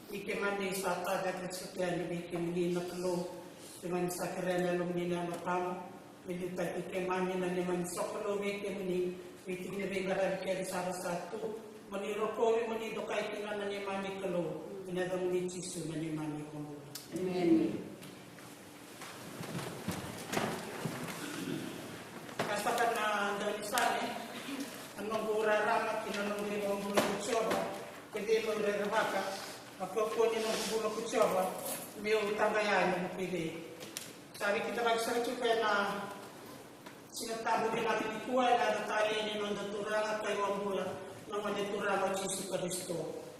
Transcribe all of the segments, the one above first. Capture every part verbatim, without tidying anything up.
Ni keimami sa tacake sote yani vei kemuni na Kalou, keimami sa kerea na Yalomuni na Yalo Tabu me liutaki keimami na neimami sokalou vei kemuni, vei tiki ni veiqaravi kece sara sa tu, mo ni rokovi, mo ni dokai kina na neimami Kalou, ena yacamuni Jisu na neimami iVakabula. Emeni. Ka saka na daunisame, na noqu rarama ki na noqu iVakabula ko Jiova, kei na noqu rerevaka, na kaukauwa ni noqu bula ko Jiova, meu taqaya ena vuku i cei? Sa veikidavaki sara tiko ena Siga Tabu vinaka nikua, ena yaca talei ni noda Turaga ka iVakabula, na Gone Turaga o Jisu Karisito.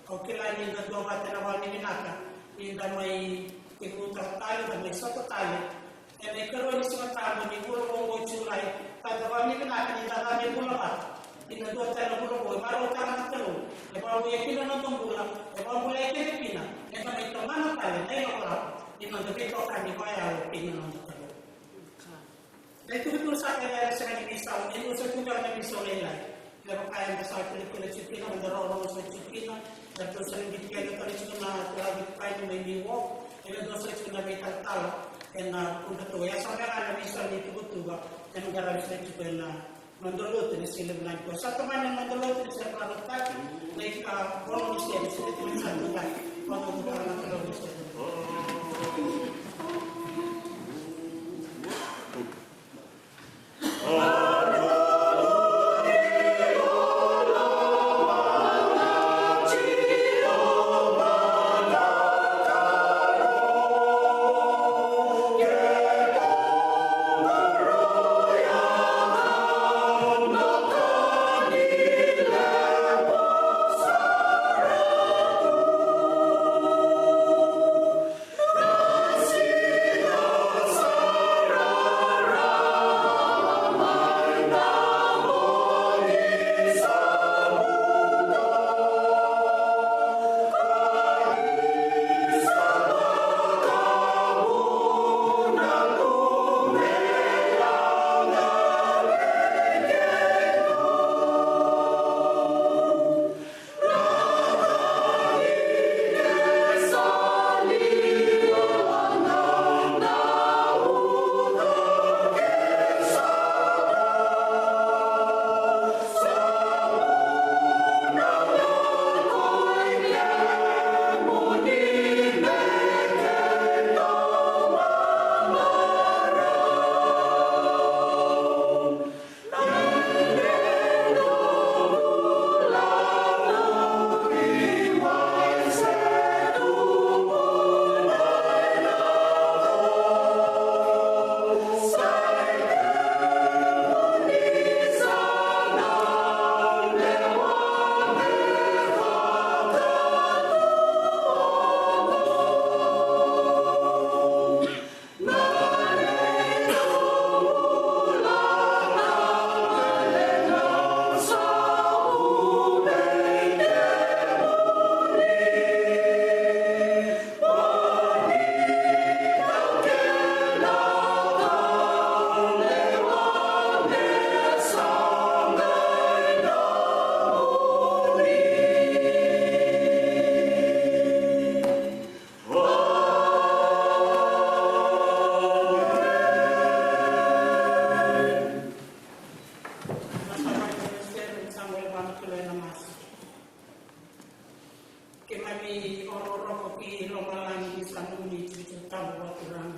Au kila ni da duavata ena vakavinavinaka, ni da mai tekivu tale, da mai sota tale ena ikarua ni Siga Tabu ni vula vou oqo o Julai, ka da vakavinavinaka ni da cabe bula vata ki na dua tale na vula vou e marautaka na Kalou, e vakavouya kina na noda bula, e vakabulai keda kina, eda mai tomana tale na ilakolako ni noda veitokani vakayalo kei na noda Kalou. Na itukutuku sa kai vei ira sega ni veisau, e dua sa tu ga na veisau lailai. Me vaka eda sa kilakila tiko kina, meda rogorogo sara tiko kina, eratou sa na biuti keda tale tiko na turaga vei Paini mai Niuoka, ena dua sara tiko na veitalatala ena vukudratou. Ia sa me ga na veisau ni tuvatuva ena qaravi sara tiko ena noda lotu ena siga levu nikua. Sa tomani na noda lotu ena siga levu nikua, na ika ono ni siga, siga levu nikua. Keimami orokorogo ki lomalagi ni sa nomuni tikitiki tabu vakaturaga.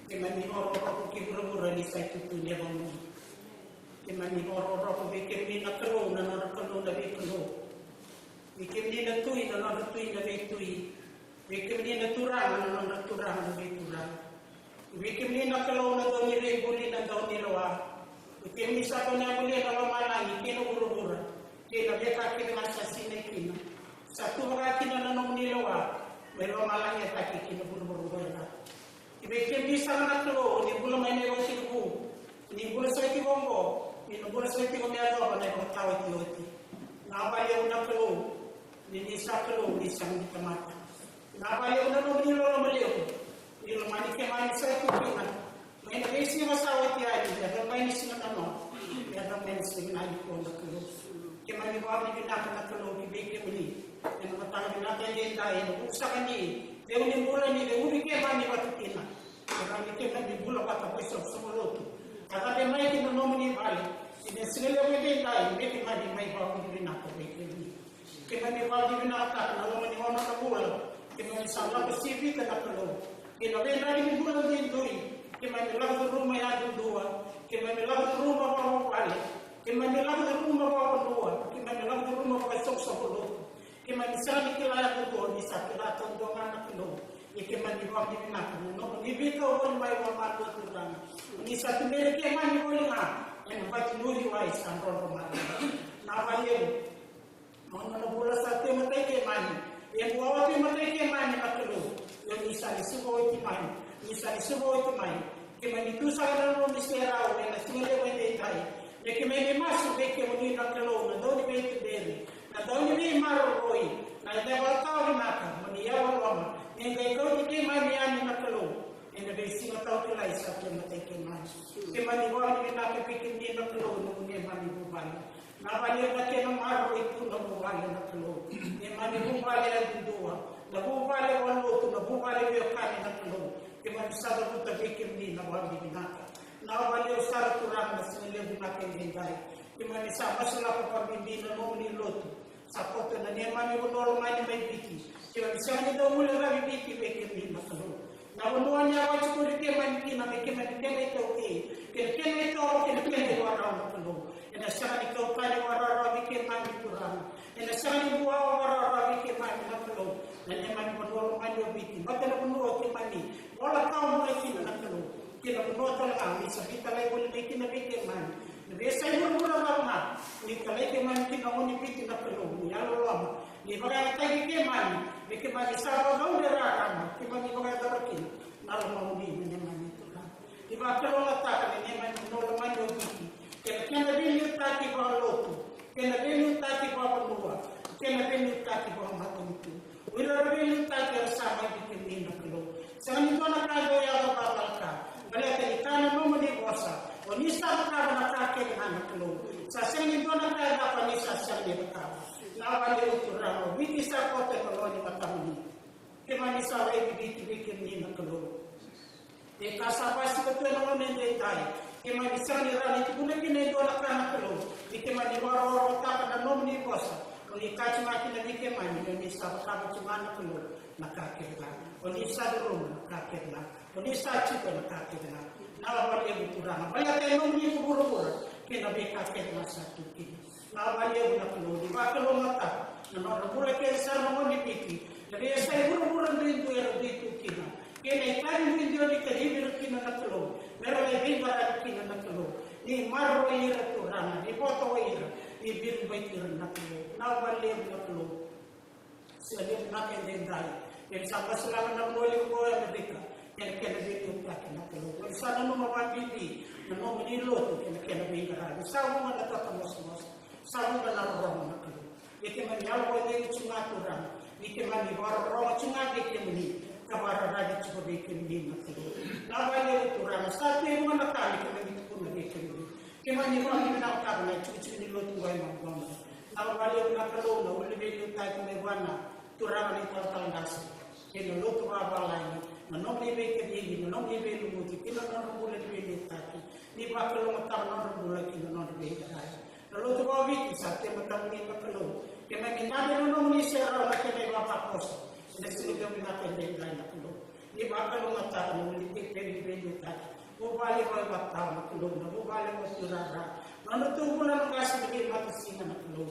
Keimami orokorogo ki vuravura ni sa itutu ni yacamuni. Keimami orokorogo vei kemuni na Kalou na nodra Kalou na veikalou. Vei kemuni na Tui na nodra Tui na veitui. Vei kemuni na Turaga na nodra Turaga na veituraga. Vei kemuni na Kalou na dau ni veivuli na dau ni lewa. Vei kemuni sa dau ni yavulia na lomalagi kei na vuravura kei na veika kece ga sa sinai kina. Sa tu vaka kina na nomuni lewa mai lomalagi e cake ki na vuravura oya. Vei kemuni sara na Kalou ni bula mai na iVakativuvu, ni bula sara tiko oqo, ni na bula sara tiko me yacova na ivakataotioti. Na valevu na Kalou, ni ni sa Kalou ni sa ni tamata. Na valevu na nomuni loloma levu. Ni lomani keimami sara tu kina. Mai na veisiga sa oti yani, me yacova mai na siga na noa, me yacova mai na siga na nikua na Kalou. Keimami vakavinavinaka na Kalou ki vei kemuni. Ena mataka vinaka edaidai, ena vuku saka ni levu ni bula ni levu ni keimami vata kina. Ena ni keimami bula vata ko isoqosoqo lotu. A cabe mai ki na nomuni vale. Ena siga levu edaidai, me keimami mai vakavinavinaka vei kemuni. Keimami vakavinavinakataka na loma ni ono na vula. Keimami sa lako sivita na Kalou. Kei na veidraki ni bula duidui. Keimami lako curuma yadudua. Keimami lako curuma vakavuvale. Keimami lako curuma vakavanua. Keimami lako curuma vakaisoqosoqo lotu. Keimami sega ni kila yadudua, ni sa kila taudua ga na Kalou. Ia keimami vakavinavinaka na nomuni veikau voli mai vakamalua Turaga. Ni sa tuberi keimami voli ga ena vati ni uriwai sa drodro mara. Na valevu. Ono na vula sa tu e matai keimami. E bua oti e matai keimami na Kalou. Io ni sa ni suva oti mai. Ni sa ni suva oti mai. Keimami tu sara na nomu serau ena siga levu edaidai. Me keimami masu vei kemuni na Kalou na dau ni veituberi. Na dau ni veimaroroi. Na ivakatawa vinaka. Mo ni yawa loma. Ni qai kauti keimami yani na Kalou. Ena veisiga tau kilai sa tu e matai keimami. Keimami vakavinavinaka vei kemuni na Kalou na neimami vuvale. Na vale na kena maroroi tu na vuvale na Kalou. Neimami vuvale yadudua, na vuvale vakalotu, na vuvale veiwekani na Kalou. Keimami sa cavuta vei kemuni na vakavinavinaka. Na vale sara Turaga na siga levu vinaka edaidai. Keimami sa masulaka vakabibi na nomuni lotu. Sa koto na neimami vanua lomani mai Viti. Keimami sega ni dau guilecavi Viti vei kemuni na Kalou. Na vanua ni a vakatikori keimami kina me keimami kena itaukei, kei na kena itovo, kei na kena ivakarau na Kalou. Ena sega ni kau tani vakarawarawa vei keimami Turaga. Ena sega ni bua vakarawarawa vei keimami na Kalou. Na neimami vanua lomani o Viti. Baleta na vanua o keimami vola kawa bula kina na Kalou. Kei na vanua tale ga ni sa veitalai voli mai kina vei keimami. Na veiyasai vuravura cava ga ni talai keimami kina o ni Viti na Kalou, ni yalololoma, ni vakayagataki keimami, me keimami sa vakacaudre rarama, keimami vakayacora kina na lomamuni na neimami Turaga. Ni vakalougatataka na neimami vanua lomani o Viti, kei na kena veiliutaki vakalotu, kei na veiliutaki vakavanua, kei na veiliutaki vakamatanitu. O ira era veiliutaki era sa mai vei kemuni na Kalou. Sega ni dua na ka e dau yaco vakavalaka. Baleta ni kaya na nomuni vosa, o ni sa cakava na ka kece ga na Kalou. Sa sega ni dua na ka e caka o ni sa sega ni cakava. Na valevu Turaga, o Viti sa koto ena loma ni matamuni. Keimami sa laivi Viti vei kemuni na Kalou. Veika sa basika tu ena gauna edaidai, keimami sega ni rawa ni tukuna kina e dua na ka na Kalou, ni keimami vakarokorokotaka na nomuni vosa. O ni kaya tiko ga kina vei keimami, o ni sa cakava tiko ga na Kalou na ka kece ga. O ni sa curuma na ka kece ga. O ni sa tiko na ka kece ga. Na valevu Turaga, baleta e nomuni ko vuravura kei na veika kece ga sa tu kina. Na valevu na Kalou, ni vakalougatataka na nodra bula kece sara na gone ni Viti, na veiyasai vuravura duidui era dui tu kina, kei na itavi duidui o ni kacivi ira kina na Kalou, me ra lai veiqaravi kina na Kalou. Ni maroroi ira Turaga, ni vakatawai ira, ni viribaiti ira na Kalou. Na valevu na Kalou. Siga levu vinaka edaidai. Keimami sa masulaka na vanua levu ko Amerika. Kei na kena veiliutaki na Kalou. Keimami sa nanuma vakabibi na nomuni lotu kei na kena veiqaravi. Sa vuqa na tatamosamosa. Sa vuqa na rorogo na Kalou. Ia keimami yalo vakacegu tu ga Turaga. Ni keimami vakarorogo tu ga vei kemuni. Ka vakararavi tiko vei kemuni na Kalou. Na valevu Turaga. Sa tu e vuqa na ka me keimami tukuna vei kemuni. Keimami vakavinavinakataka na itikotiko ni lotu qo e Macuagu. Na valevu na Kalou, na ulu ni veiliutaki mai vua na turaga na italatala qase kei na lotu vakavalagi, na nomuni veikacivi, na nomuni veilumuti kei na nodra bula ni veiliutaki. Ni vakalougatataka na nodra bula kei na nodra veiqaravi. Na lotu vakaviti sa tu e matamuni na Kalou. Keimami dabe ena nomuni serau na Vosa, ena siga levu vinaka edaidai na Kalou. Ni vakalougatataka na uludei, veiveiliutaki. Vuvale vakaivakarau na Kalou, na vuvale vakaturara. Nona tuvuna na qase ni veimatasiga na Kalou.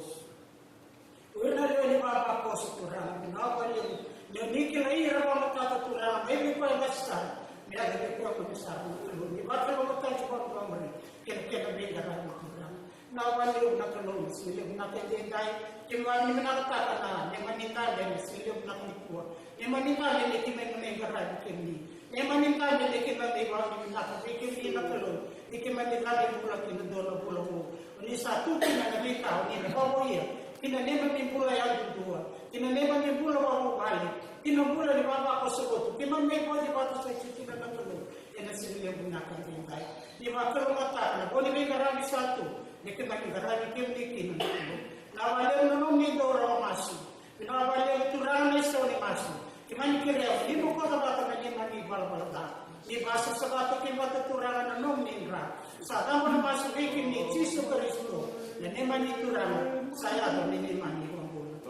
O ira na lewe ni vavakoso Turaga, vinaka vakalevu. Ni o ni kilai ira vakamatata Turaga, mai vei koya e qase sara. Me yaco vei koya e qase sara na Kalou. Ni vakalougatataki vakamurimuri. Kena, kena veiqaravi Turaga. Na vale na Kalou, na siga levu vinaka edaidai. Keimami vinakataka na neimami daliga, na siga levu vinaka nikua. Neimami daliga, keimami mai qaravi kemuni. Neimami daliga, keimami vakavinaka vei kemuni na Kalou. Ni keimami daliga bula kina dua na vula vou. Ni sa tu kina na veika, ni na vakavouya. Kina neimami bula yadudua. Kina neimami bula vakavuvale. Kina bula ni vavakoso lotu. Keimami mai vakavinaka vata sa tu kina na Kalou. Ena siga levu vinaka edaidai. Ni vakalougatataka na vo ni veiqaravi sa tu, ni keimami qaravi kemuni kina na Kalou. Na vale na nomuni dau rawa masu. Vinaka vakalevu Turaga na isau ni masu. Keimami kerea ni bokoca vata na neimami valavala ca. Ni vakasavasava vata kei vata Turaga na nomuni dra. Sa cabo na masu vei kemuni Jisu Karisito. Na neimami Turaga. Sa yaco na neimami vakabula.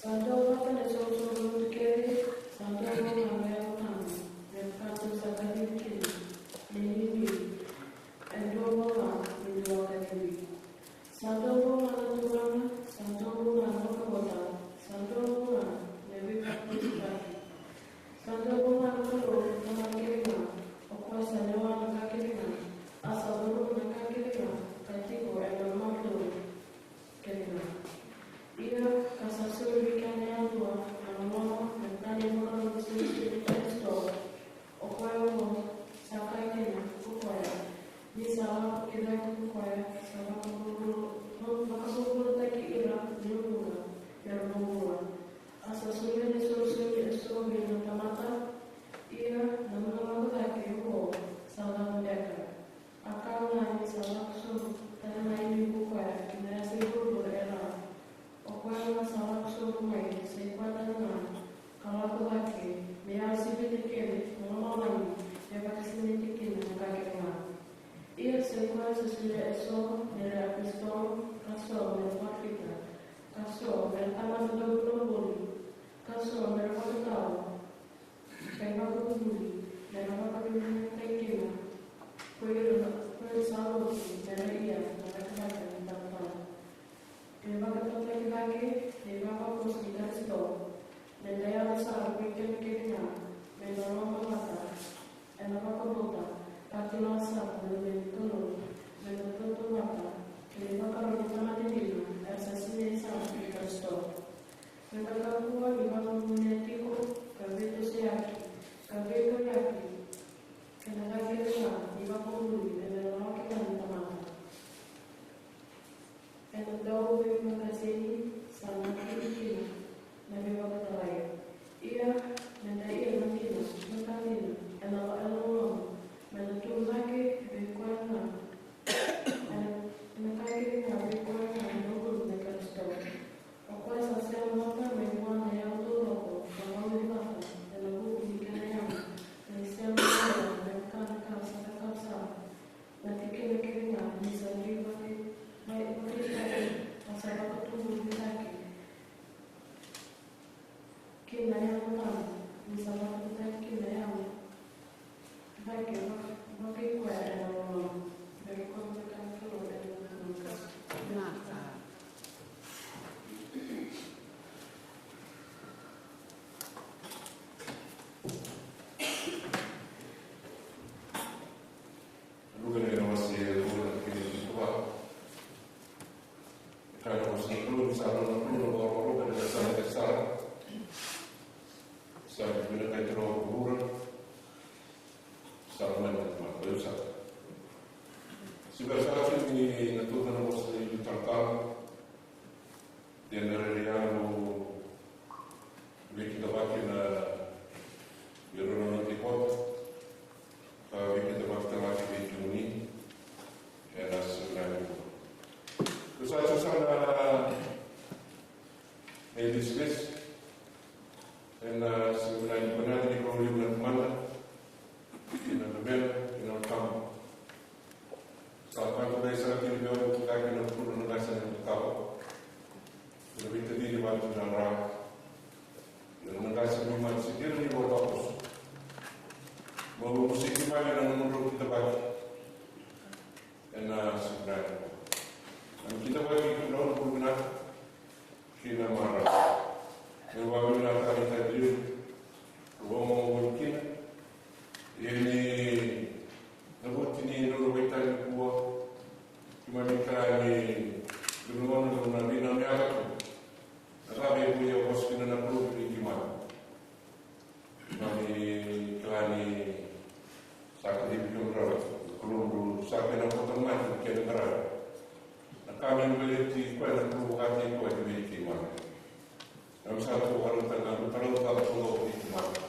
Sa dua vata na isoqosoqo lotu kece, sa dua vata na Yalo Tabu, me vaka tou sa kacivi kina, me ni e dua vata ni dua kacivi. Sa dua vata na turaga, sa dua vata na vakabauta, sa dua vata na veivakabauta. Sa dua vata na Kalou na Tamana kece ga, o koya sa lewa na ka kece ga, a sa curuma na ka kece ga, ka tiko ena loma donu kece ga. Ia ka sa soli vei keda yadua na loloma, na ka ni vakarau ni Jisu Karisito, o koya oqo sa kaya kina ko koya, ni sa lako ki cake ko koya, sa vakabobula-, vakabobulataki ira na vuqa me ra bobula. A sa solia na isolisoli eso vei na tamata, ia na nona lako cake oqo sa cava beka? A ka ga ni sa lako sobu tale mai vei koya ki na yasa i vuravura e ra. O koya ga sa lako sobu mai, sa i koya tale ga ka lako cake me yalosivita kece na lomalagi, me vakasinaiti kina na ka kece ga. Ia sa i koya sa solia eso me ra iapositolo, ka so me ra parofita, ka so me ra tamata dauvunabuli, ka so me ra vakatawa, ka ivakavuvuli, me ra vakavinavinakataki kina ko ira na, ko ira sa lotu, me ra ia na cakacaka ni italatala. Me vakataucoko cake na ivavakoso i Karisito, me da yaco sara vei keda kece ga, me da lomavata ena vakabauta, ka kila sara na Luve ni Kalou, me da tautauvata kei na ivakarau ni tamata dina era sa sinai sara vei Karisito. Me da kakua ni vakamuria tiko, ka veitosoyaki, ka veitauyaki, kei na ka kece ga ni vakavuvuli ena lawaki ga ni tamata. Ena dauveivakaseni sa na tiki kina na veivakatalai. Ia, me da ia na dina, na ka dina, ena loloma, me da tubu cake vei koya ga, ena, ena ka kece ga vei koya ga, ena uluna na Karisito. O koya sa sema vata mai vua na yago taucoko, ka vakalougatataka ena vuku ni kena yago, me sema vata mai vua na ka sa cakava sara. Na tikina kece ga ni sa dui vaka, mai vakaitavi, ka sa vakatuburi cake kina na Yalo Tabu, ni sa vakatuburi cake kina na yago cake, vaka, vakaikoya ena loloma. Me rokovi na ka ni Kalou ena loloma. Vinaka. Luke na kena wase e rua, na tikina e tinikawalu. E kaya na vosa ni Kalou, ni sa nona Kalou na vakarokoroko ena yasana kece sara. Sa vinakati Kalou na vuravura. Sa lomani na tamata, io sa. Sa bera sara ni na tucake na vosa ni italatala. Ena rairai yaco veikidavaki ena, ena rua na noda ikota, ka veikidavaki tale ga vei kemuni ena siga nikua. Ko sa tiko sara na ilesilesi ena siga nikua, na yaca ni Kalou levu na Tamana, kei na Luvena, kei na Yalo Tabu. Sa vakadinadinataki sara tiko vei au na tucake na vula na qase na mataka. Ena veitacini vata na ra. Ena qase mai Matasikeru ni vakavakoso. Mo musiki mai na nomudrau kidavaki. Ena siga nikua. Na kidavaki kei na nomudrau vinaka. Kei na marau. Me vakavinakataki tale tiko. Rua mo voli kina. Ia ni na voti ni noda veitalanoa nikua. Keimami kila ni dua na gauna dau na veinanuyaka tu na ka e via vosa kina na Kalou vei keimami. Keimami kila ni sa kacivi kemudrau na Kalou, sa kena vota mai kei na qaravi. Na ka me baleti koya na Kalou vakataki koya vei keimami. Keimami sa tu vakarau tale ga, keimami sa tu vakarau tale ga vei keimami.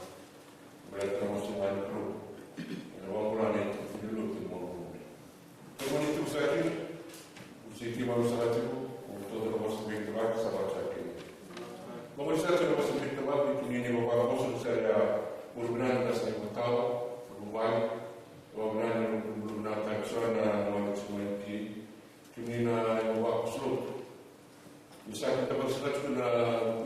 Baleta na vosa ni Kalou. Ena vakabula na itukutuku ni lotu ni Matabete. Kemuni tu sa kina, au sa keimami sa tiko, au tauca na vosa ni veikidavaki sa vaka sa kina. Kemuni sa tiko na vosa ni veikidavaki, kemuni na ivavakoso, sa ia, au vinaka na sa ivakatawa, au vuvale, au vinaka na, au vinaka na takiso na, na wale tiko mai ki, kemuni na ivavakoso. Ni sa kidavaki sara tiko na, na,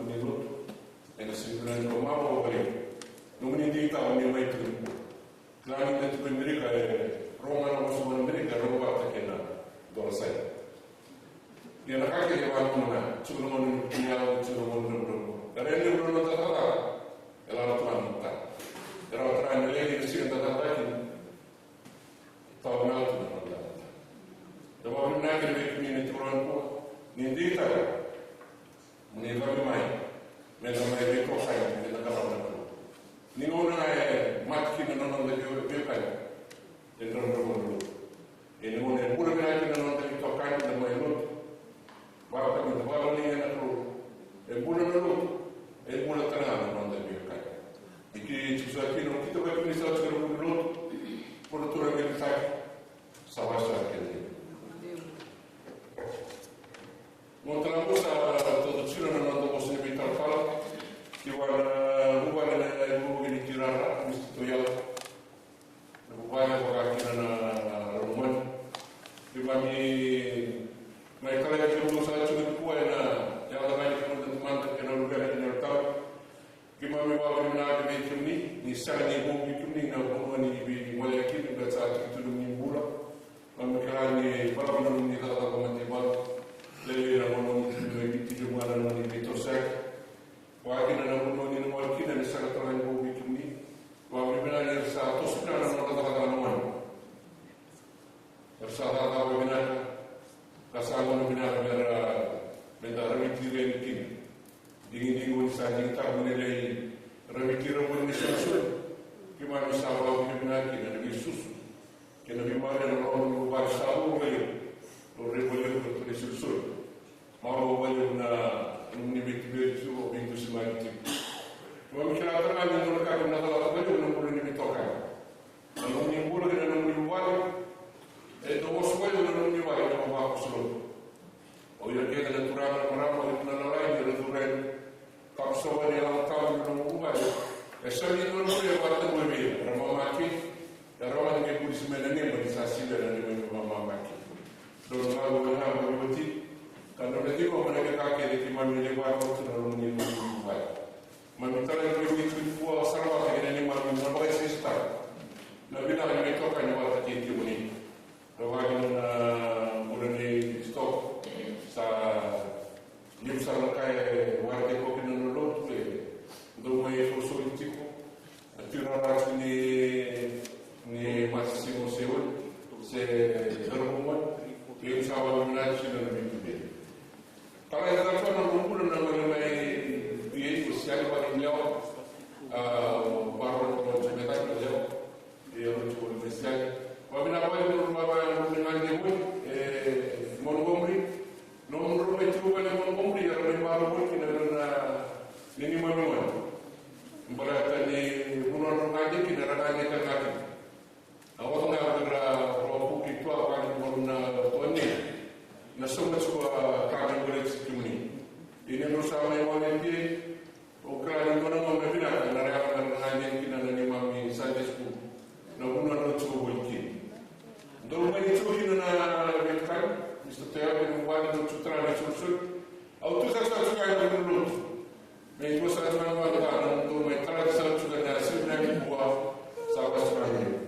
Sa tiko na vuli lotu, mo na turaga ni taki. Sa vasa kece. Mo tala mo sa toto tiko na noda vosa ni veitalatala. Ki vua na vuvale na ivuke ni tirara, Mister Toyala. Na vuvale vaka kina na Romani. Keimami mai talai kemudou sa tiko nikua ena yaca ga ni kemudou na tamata kei na luvena kei na yalo tabu. Keimami vakavinavinaka vei kemuni ni sega ni vou vei kemuni na vanua ni veigoleyaki ni bera sa tiko tu nomuni bula. Keimami kila ni balavu na nomuni cakacaka mataivalu. Lailai na gauna nomuni tiko mai Viti, kemuni na nomuni veitosoyaki. Vakakina na vanua ni na gole kina ni sega tale ni vou vei kemuni. Vakavinavinaka ni ra sa toso kina na nodra cakacaka na gone. Era sa cakacaka vinaka, ka sa gauna vinaka mera, meda raviti ira yani kina. Digidigi ni sa digitaka mo ni lai raviti ira mo ni solisoli. Keimami sa vakavinavinaka kina na veisusu kei na veimaureya na loma ni vuvale sa vakalevu. Laurai vakalevu na turaga ni solisoli. Malumalumu na nomuni veituberi tu, o veidusimaki tiko. Keimami kila tale ga ni dua na ka keimami na calata vakalevu na bula ni veitokani. Na nomuni bula kei na nomuni vuvale, e dau oso vakalevu na nomuni vale na vavakoso lotu. O ira kece na turaga, na marama, o ira na lalai, o ira na cauravou. Takoso mai na Yalo Tabu ena nomu vuvale. E sega ni dua na bula e vakatau vei ira, era mamaki. Era mani qai burisi mai na neimami sa sivia na neimami mamamaki. Dou na gole ga mai oti. Ka dou na ciqoma na veika kece keimami lai vakarota na nomuni, nomuni vuvale. Keimami talai mai oti nikua, sa rawata kei na neimami na vakaisisitaka na vinaka ni veitokani vata kei kemuni. Rawata na bula nei Stop. Sa levu sara na ka e waraki koya kina na lotu, e dau mai solisoli tiko. Na tuirara ni, ni Matasiga o Seoli se Daravumoni. Ia ni sa vakavinavinaka kina na veituberi. Talai tale tiko na noqu bula na gole mai vei o Siale Vakailewa. A, o Barbara o Jimmy Vakailewa. E, o Jimmy Siale. Vakavinavinaka vakalevu na noqu bula na gole mai vei, e, Montgomery. Nomudrau mai tiko vale Montgomery, era mai marau voli kina na neimami gone. Baleta ni vanua drau gace kina, era gace tale ga kina. A, oca ga vei ira Roko kei Tua, vaka ni vanua na Tua ni. Na sauma tiko a ka me baleti kemuni. Ia ni drau sa mai gone vei, au kila ni dua na gauna vinaka na rawa me ra na gauna kina na neimami Sunday school. Na vanua drau tiko voli kina. Dou mani tiko kina na veitokani, Mister Toyala, ni vuvale, drau tiko tara na isolisoli. Au tu sara sara tiko ga ena lotu. Me dua sara tiko ga na vuvale, dou mai tara sara tiko ga na siga nikua, sa vakasagai.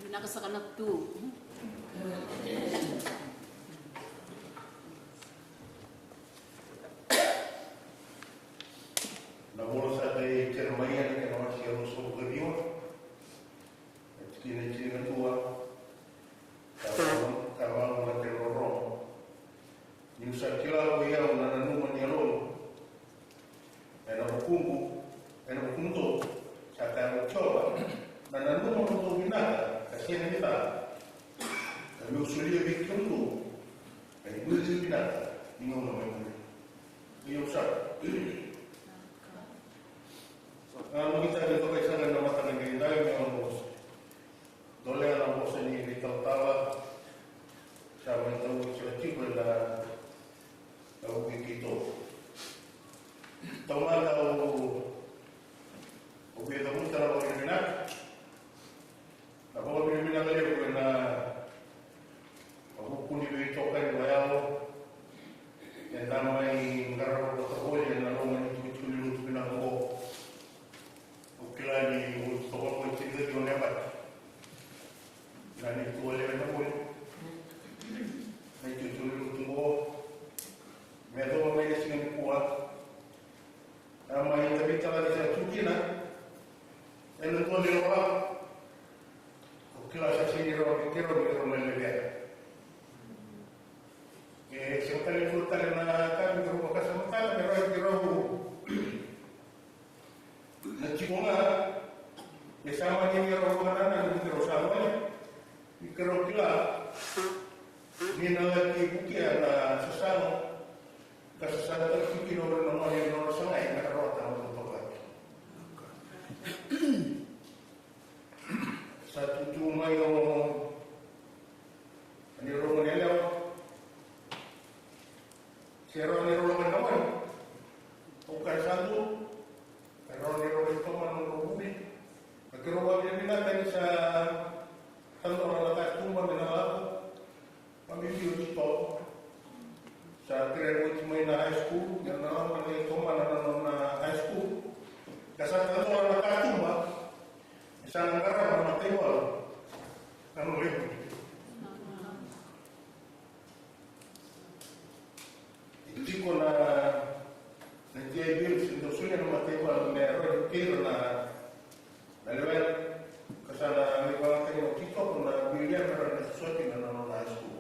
Vinaka saka na tu. Na vola saka i Jeremaia Ni gauna mai muri. Io sara. A, mo ita ni toka i sara na mataka ni dai me o dolea na vosa ni veitalatala. Sa mai tau sara tiko ena, na vuku i keitou. Taumada au, au via cavuta na vakavinavinaka. Na vakavinavinaka levu ena vuku ni veitokani vakayalo eda mai qarava vata voli ena loma ni itukutuku ni lotu vinaka oqo. Au kila ni oti toka mai tiko na yabaki na neitou a lewe na voli na itukutuku ni lotu oqo. Me yacova mai na siga nikua, a mai ita veitalanoa sa tu kina ena dua na ilakolako. Au kila sa sega ni rawa ni keirau, ni keirau na levea. E sega tale ni dua tale na ka ni keirau vakasamataka me rawa ni keirau na tiko ga. E sa mani ni keirau vakanananu ni keirau sa gole, ni keirau kila ni na laki vukea na sasaga ka sasagataki kina o ira na gone ena nodra sagai me ra rawata na nodra itovo. Sa tutu mai o ni rogo ni yalewa. Se rawa ni rogo ni yalewa. Au kaya sa dua. Ka rawa ni rau tomana na nodrau vuli. Na keirau vakavinavinaka ni sa tadora na katuba me na lako. Vakabibi oti toka. Sa kerea oti mai na high school, me na lako me na tomana na nona high school. Ka sa tadora na katuba, e sa na qarava na mataivalu na nona ivuli. E tiko na, na G I Bill, se dau solia na mataivalu me rawa ni vukei ira na, na lewena. Ka sa na mai vakayagataki na titoko na bill ya me rawa ni sosomi kina na nona high school.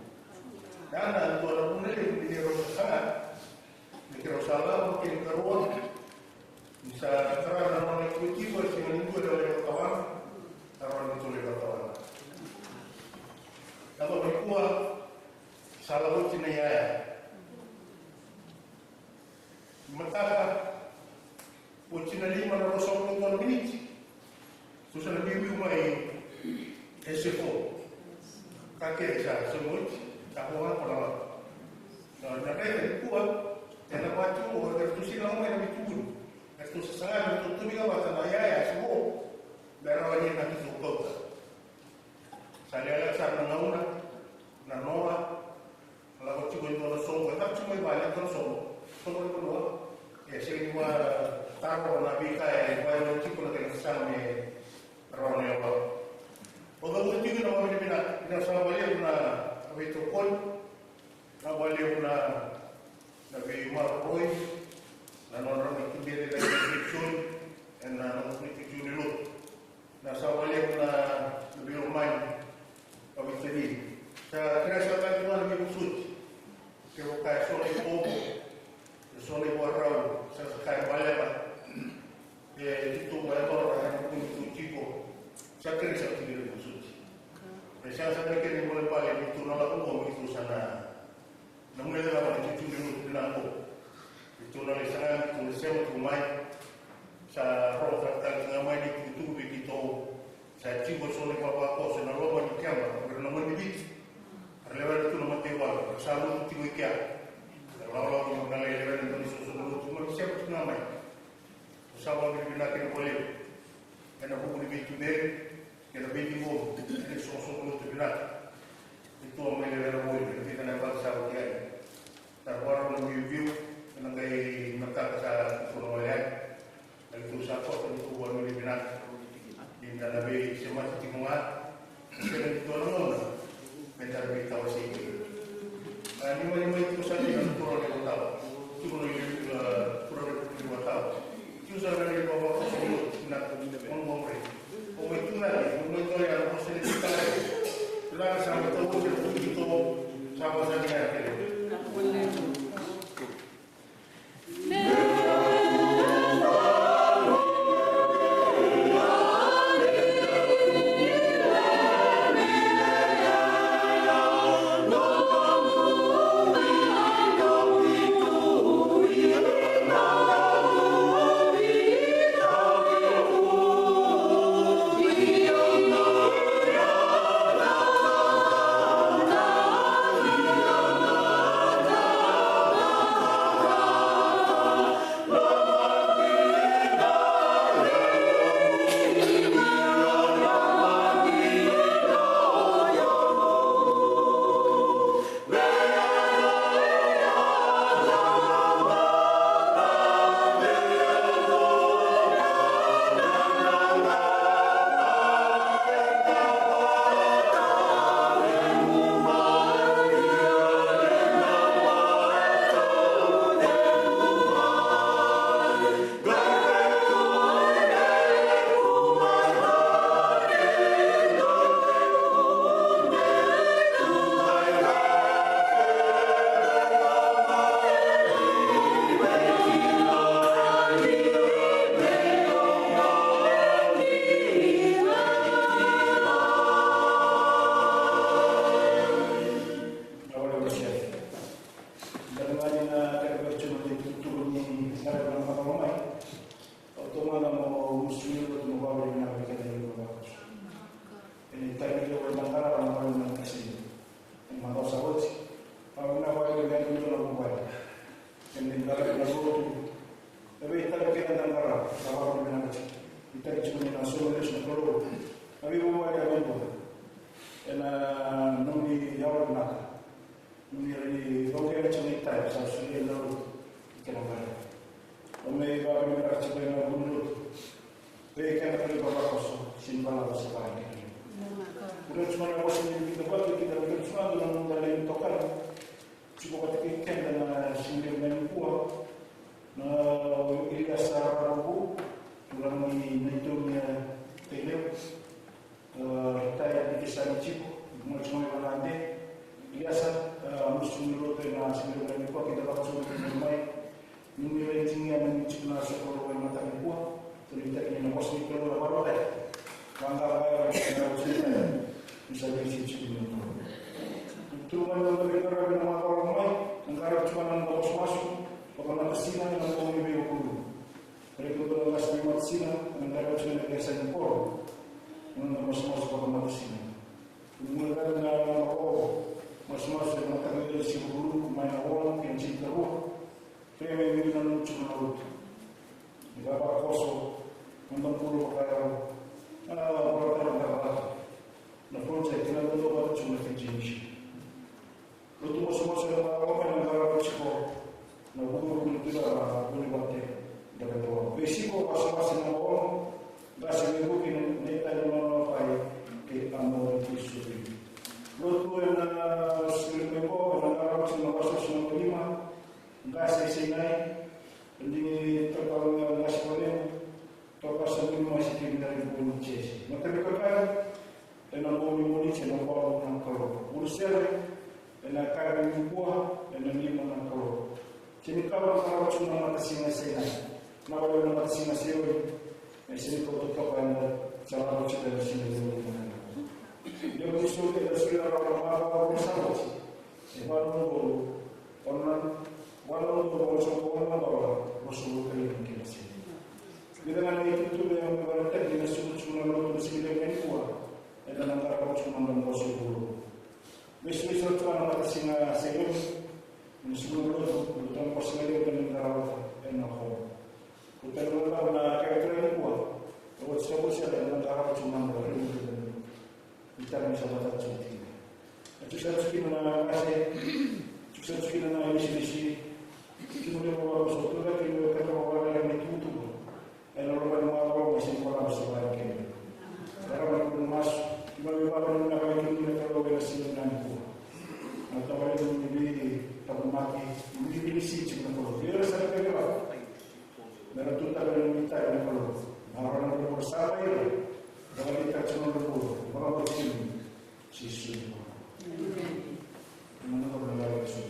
Ya na dua na vuna levu ni keirau sa saga, ni keirau sa lako kei na karua. Ni sa tara na nona itikotiko, e sega ni dua e lai vakatawana, na nona itikotiko e lai vakatawana. Yacova nikua, sa lako oti na iyaya. Mataka, oti na lima na ruasagavulu ka dua na miniti. Tou sa na biubiu mai S F O. Ka kece sa sauma oti, sa vo ga ko na lako. Na, na raica nikua, ena vatu o, eratou sa lako mai na veitubuni. Eratou sa saga me ratou tomi ga vata na iyaya se vo. Me rawa ni na keitou kauta. Sa lekaleka sara na gauna, na noa, na lako tiko e dua na soqo, e caka tiko mai vale e dua na soqo, soqo ni vanua. E sega ni vakatarova na veika e vakayagataki tiko na kena sasaga me rawa ni yavala. Au cavuta tiko na vakavinavinaka, vinaka sara vakalevu na veitokoni, vinaka vakalevu na, na veimaroroi, na nodrau na kidere na kidere ena nodrau na kidere ni lotu. Na sa vakalevu na, na veilomani, ka veitacini. Sa kerea sara tale tu ga na veivosoti. Kevaka e so na ipopo, e so na ivakarau, sa, sa ka e baleta. E, keitou vakayacora, ena vuku ni tou tiko. Sa kerea sara tiko na veivosoti. E sa, sa na kena ibalebale, ni tou na lako qo, ni tou sa na Na guilecava na itutu ni lotu vinaka oqo. Keitou na lai saga, keitou na sema tu mai. Sa rogo tale tale ga mai na itukutuku vei keitou. Sa tiko eso na ivavakoso ena loma ni keba, o ira na gone ni Viti. Era lewena tu na mataivalu, era sa lotu tiko i kea. Era lawalawa tu mai na lai lewena na dua na isoqosoqo lotu, mai sema tu ga mai. Sa vakavinavinaka kina vakalevu ena vuku ni veituberi kei na veiciqomi ena isoqosoqo lotu vinaka. Keitou a mai lewena voli ena vica na yabaki sa oti yani. Sa vakarau na biubiu ena qai mataka sa tukuna wale yani. Na keitou sa koto ni keitou vakavinavinaka ni da na veisemati tiko ga. Sega ni dua na gauna me da na veitawasei kina. A, ni mai, ni mai tiko sara kina na turaga ni Vatava. Tiko na, a, turaga ni Vatava. Tiko sara na ivavakoso ni lotu, na, na, na, na, o mai tu na, o mai tu na, o mai tu na, o mai tu na. Vinaka sa mai tau, o mai tu na, sa mai sa ni ya kele. Sa vakavinavinaka tiko. Ni taki tiko ni na soli lesu na Kalou. Na veivuvale yadua. Ena nomuni yawa vinaka. Nomuni rairai vauqela tiko na itavi sa solia na lotu. Kena vale. Au mai vakavinavinaka tiko ena vuku ni lotu. Vei keda na kalou vavakoso, sini balavu se vakayagataki. Kura tiko na vosa ni Viti vata, kida vata tiko na noda lewe ni itokani. Tiko vata kei keda na siga levu nikua. Na Iliasa Ravuvu, turaga ni Naitomi Tailevu. Retire ni Kesani tiko, mo tiko mai Vanade. Iliasa, au na sega ni lotu ena siga levu nikua, kida vakasoqo mai. Ni ni rai tiko ga ni tiko na soqo e mataka nikua, kau nuitaki ni na vosa ni Kalou na vakarautaki. Vaqaqa e na vosa ni Kalou. Ni sa veisei tiko ni Kalou. Turu mai na noda veiqaravi na macawa mai, na qaravi tiko na noda masumasu, vakamatasina ena bogi ni veivakabulai. Kerei Kalou na qase ni matasina, na qaravi tiko na kesa ni koro, na noda masumasu vakamatasina. Ni qaravi na noda masumasu ena mataka ni veivakabulai, mai na ono ki na tinikarua. Kemuni na nona tiko na lotu. Ni vavakoso, noda bula vakayalo. A, vakayalo, vakayalo. Na project, na dodonu vata tiko na Fiji Mission. Lotu masumasu ena macawa mai na qaravi tiko. Na vuku ni kila na vuli vate. Daka toa. Veisiko, wasewase na ono. Qase veivuke na itali na ono pai. Kei amo ni Supi. Lotu ena sili mai qo, ena qaravi tiko na wasewase na lima. Qase Sinai, dini toka na qase vanua, toka sa dini mai se kei na ribu ni Jesi. Na tari kakari, ena bogi ni Moniti, ena bogi na Kalou. Ulu sere, ena kari ni kua, ena lima na Kalou. Kini kawa na kawa tu na matasiga Sinai. Na wale na matasiga Sinai. E sini ko toka ena sa lako tiko ena sini ni Moniti. Ia mo ni soli, ena soli na rawa na mawa, rawa na sa oti. E vale na dolu, Ona, wana na dua, wana na dua, wana na dua, wana na dua, wana na dua. Ia na itutu ya me wana tani na sukusuku na lotu na siga levu nikua. Ena na qaravi tiko na noda vosa vou. Vesu vesu tu na matasiga Saioni. Na suku na lotu, na tama vosa levu na qaravi ena ho. Kutani na dua na kaya tu nikua. Oti sa vosa ena qaravi tiko na noda. Ni tara ni sa matata tiko kina. A tiko sa tiko kina na qase, tiko sa tiko kina na ilisilisi, tiko ni vava so tu na kina ka vava na ni tutu. Ena loma ni macawa mai sini vava sa vara kina. Vara mai kuna masu, kina ni vava ni na vara kina na kalo ena sini na nikua. Na tavale ni vei takumaki, ni ilisilisi tiko na kalo. Vei sa na kena vava. Me ra tutaka na itari na Kalou. Na rona na Kalou sa mai ira. Vakaleitaka tiko na Kalou. Vakavotini. Jisu. Emeni. Emeni.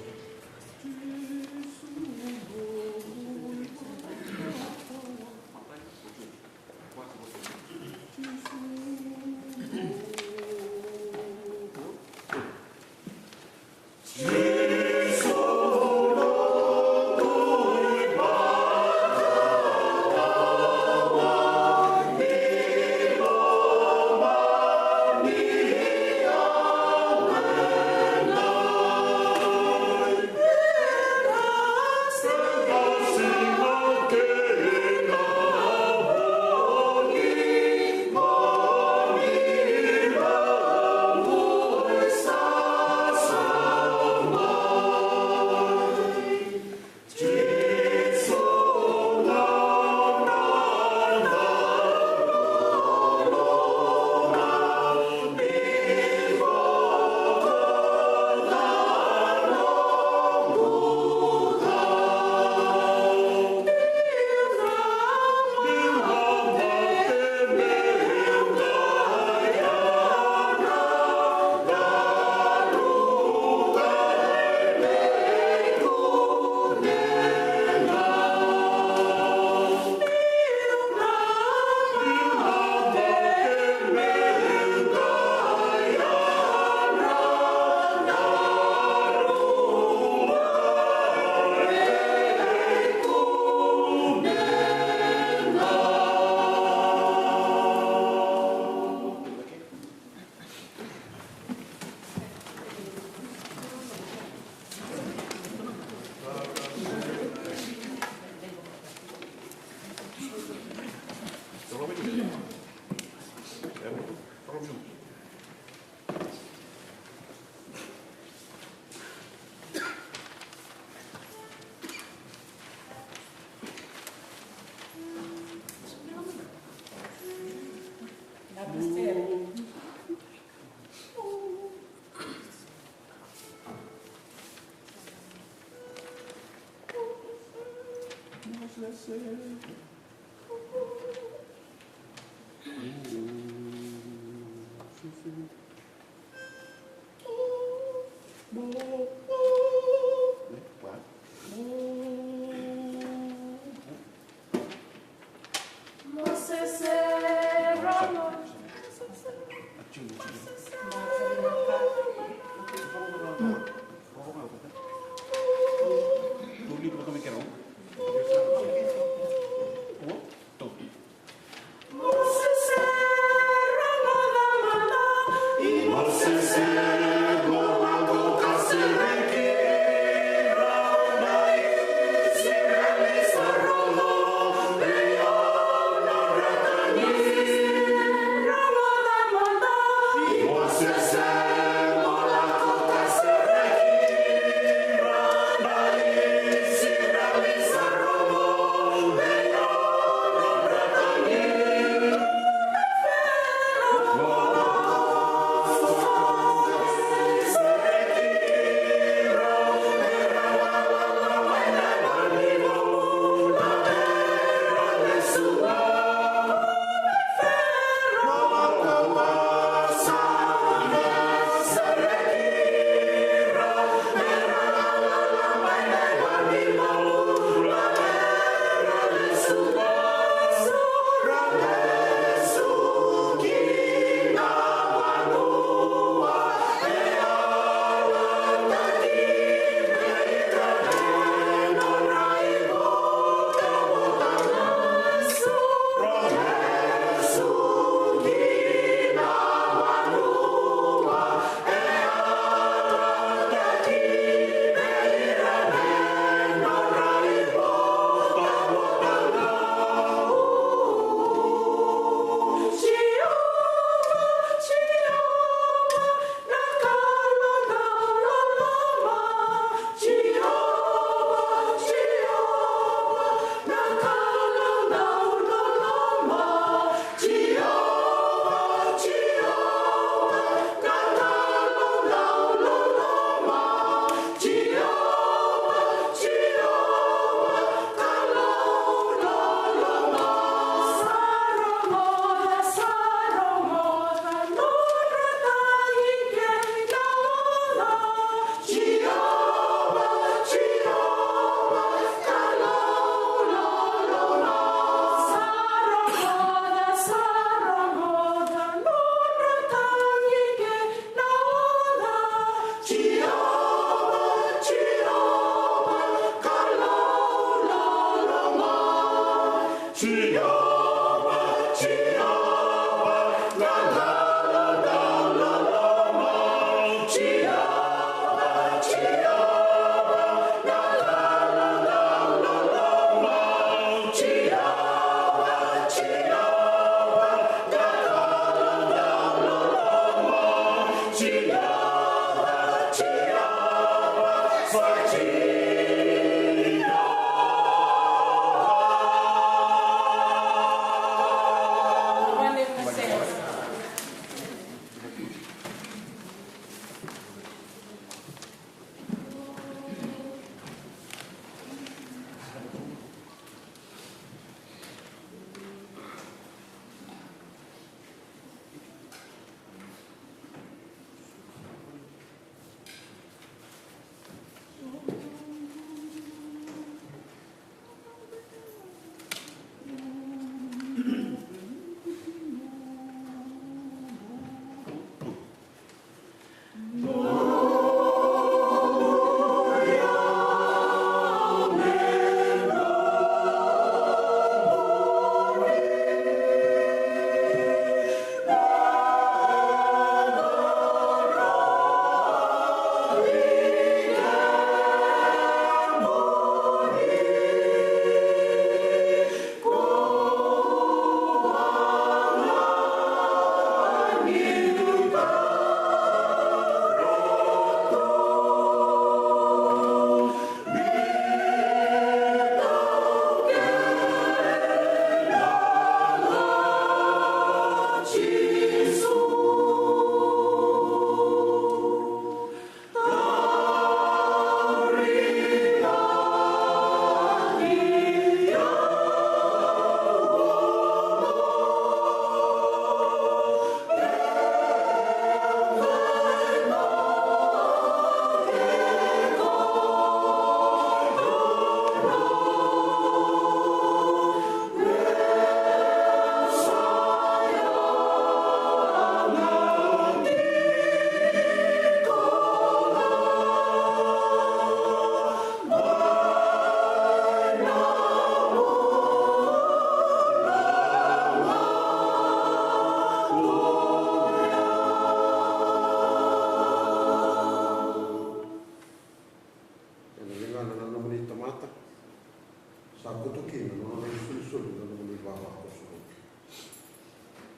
Sa koto kina na nona isolisoli na nomuni ivavakoso.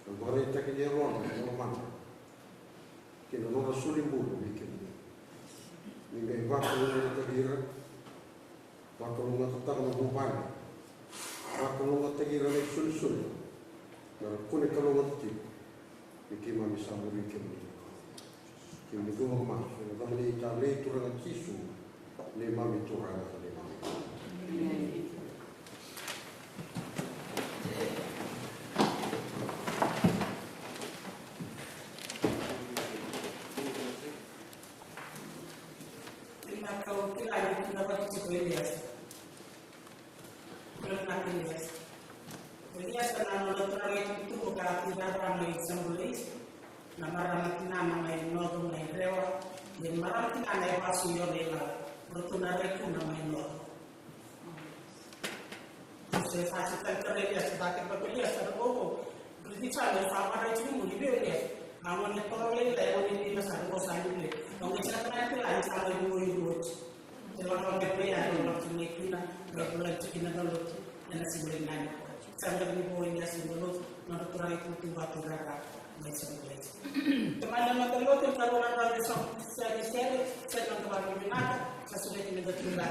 Na vakaraitaki ni yalona na nona mana kei na nona solibula vei kemuni. Ni qai vakalougatataki ira, vakalougatataka na vuvale, vakalougatataki ira na isolisoli, me ra kune kalougata tiko ni keimami sa muri kemuni. Keimami cuva ga masu ena yacamuni talei, Turaga Jisu, neimami Turaga, neimami. Ina kau kila ni kila vata tiko Eliasa. Kila na Eliasa. Eliasa na nona turaga itukutuku ka turaga mai Sambulais. Na marama tinana mai Noco mai Rewa. Ia na marama tinana e vasu i Oreilala. Ratou na rai tu na mai Noco. Se sa se talitali Eliasa, sa keba ko Eliasa, sa na vovou. Riti sa me sa mara tiko mo ni vei Eliasa. A gone toro lailai, a gone ni na sa na vosa ni vei. Au qai sa na kila ni sa mai vou i vou. Te lako me vei a, te lako me kina, me vou lai tiko na lotu. Ena siga ni nani. Sa na vou Eliasa na lotu, na turaga i tutu vatu rara. Mai sa vou lai. Tamai na matalotu, ka vou na vale sa, sa ni sere, sa na vale vinaka, sa sureti me da tula.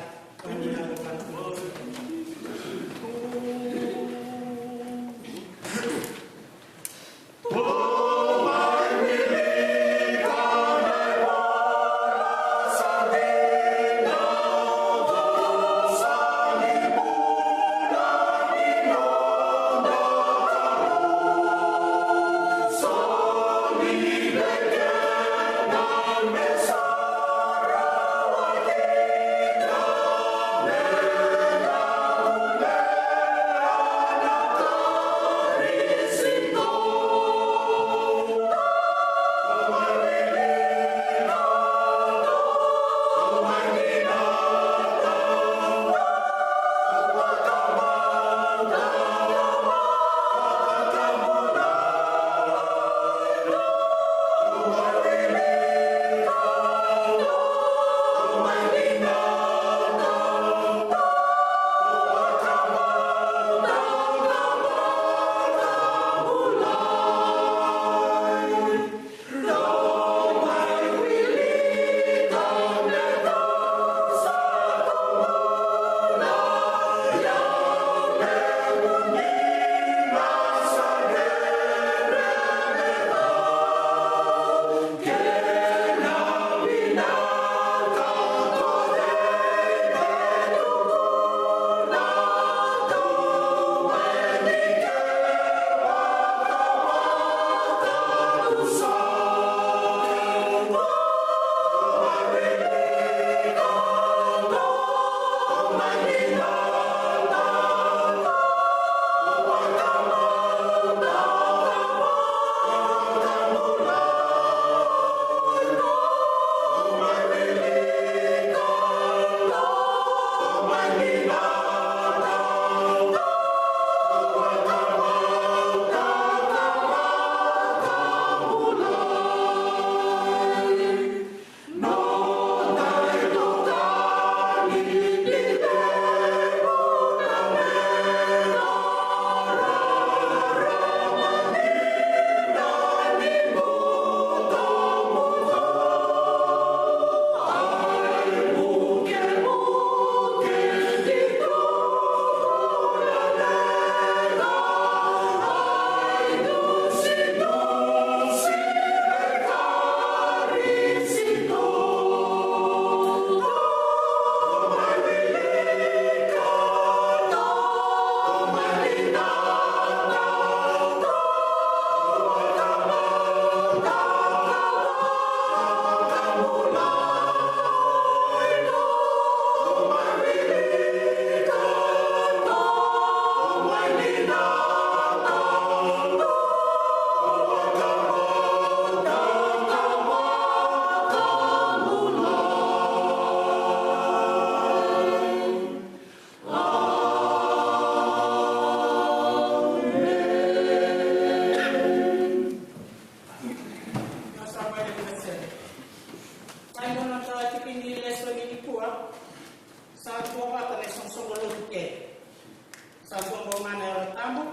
Sa dua bau ga na Yalo Tabu,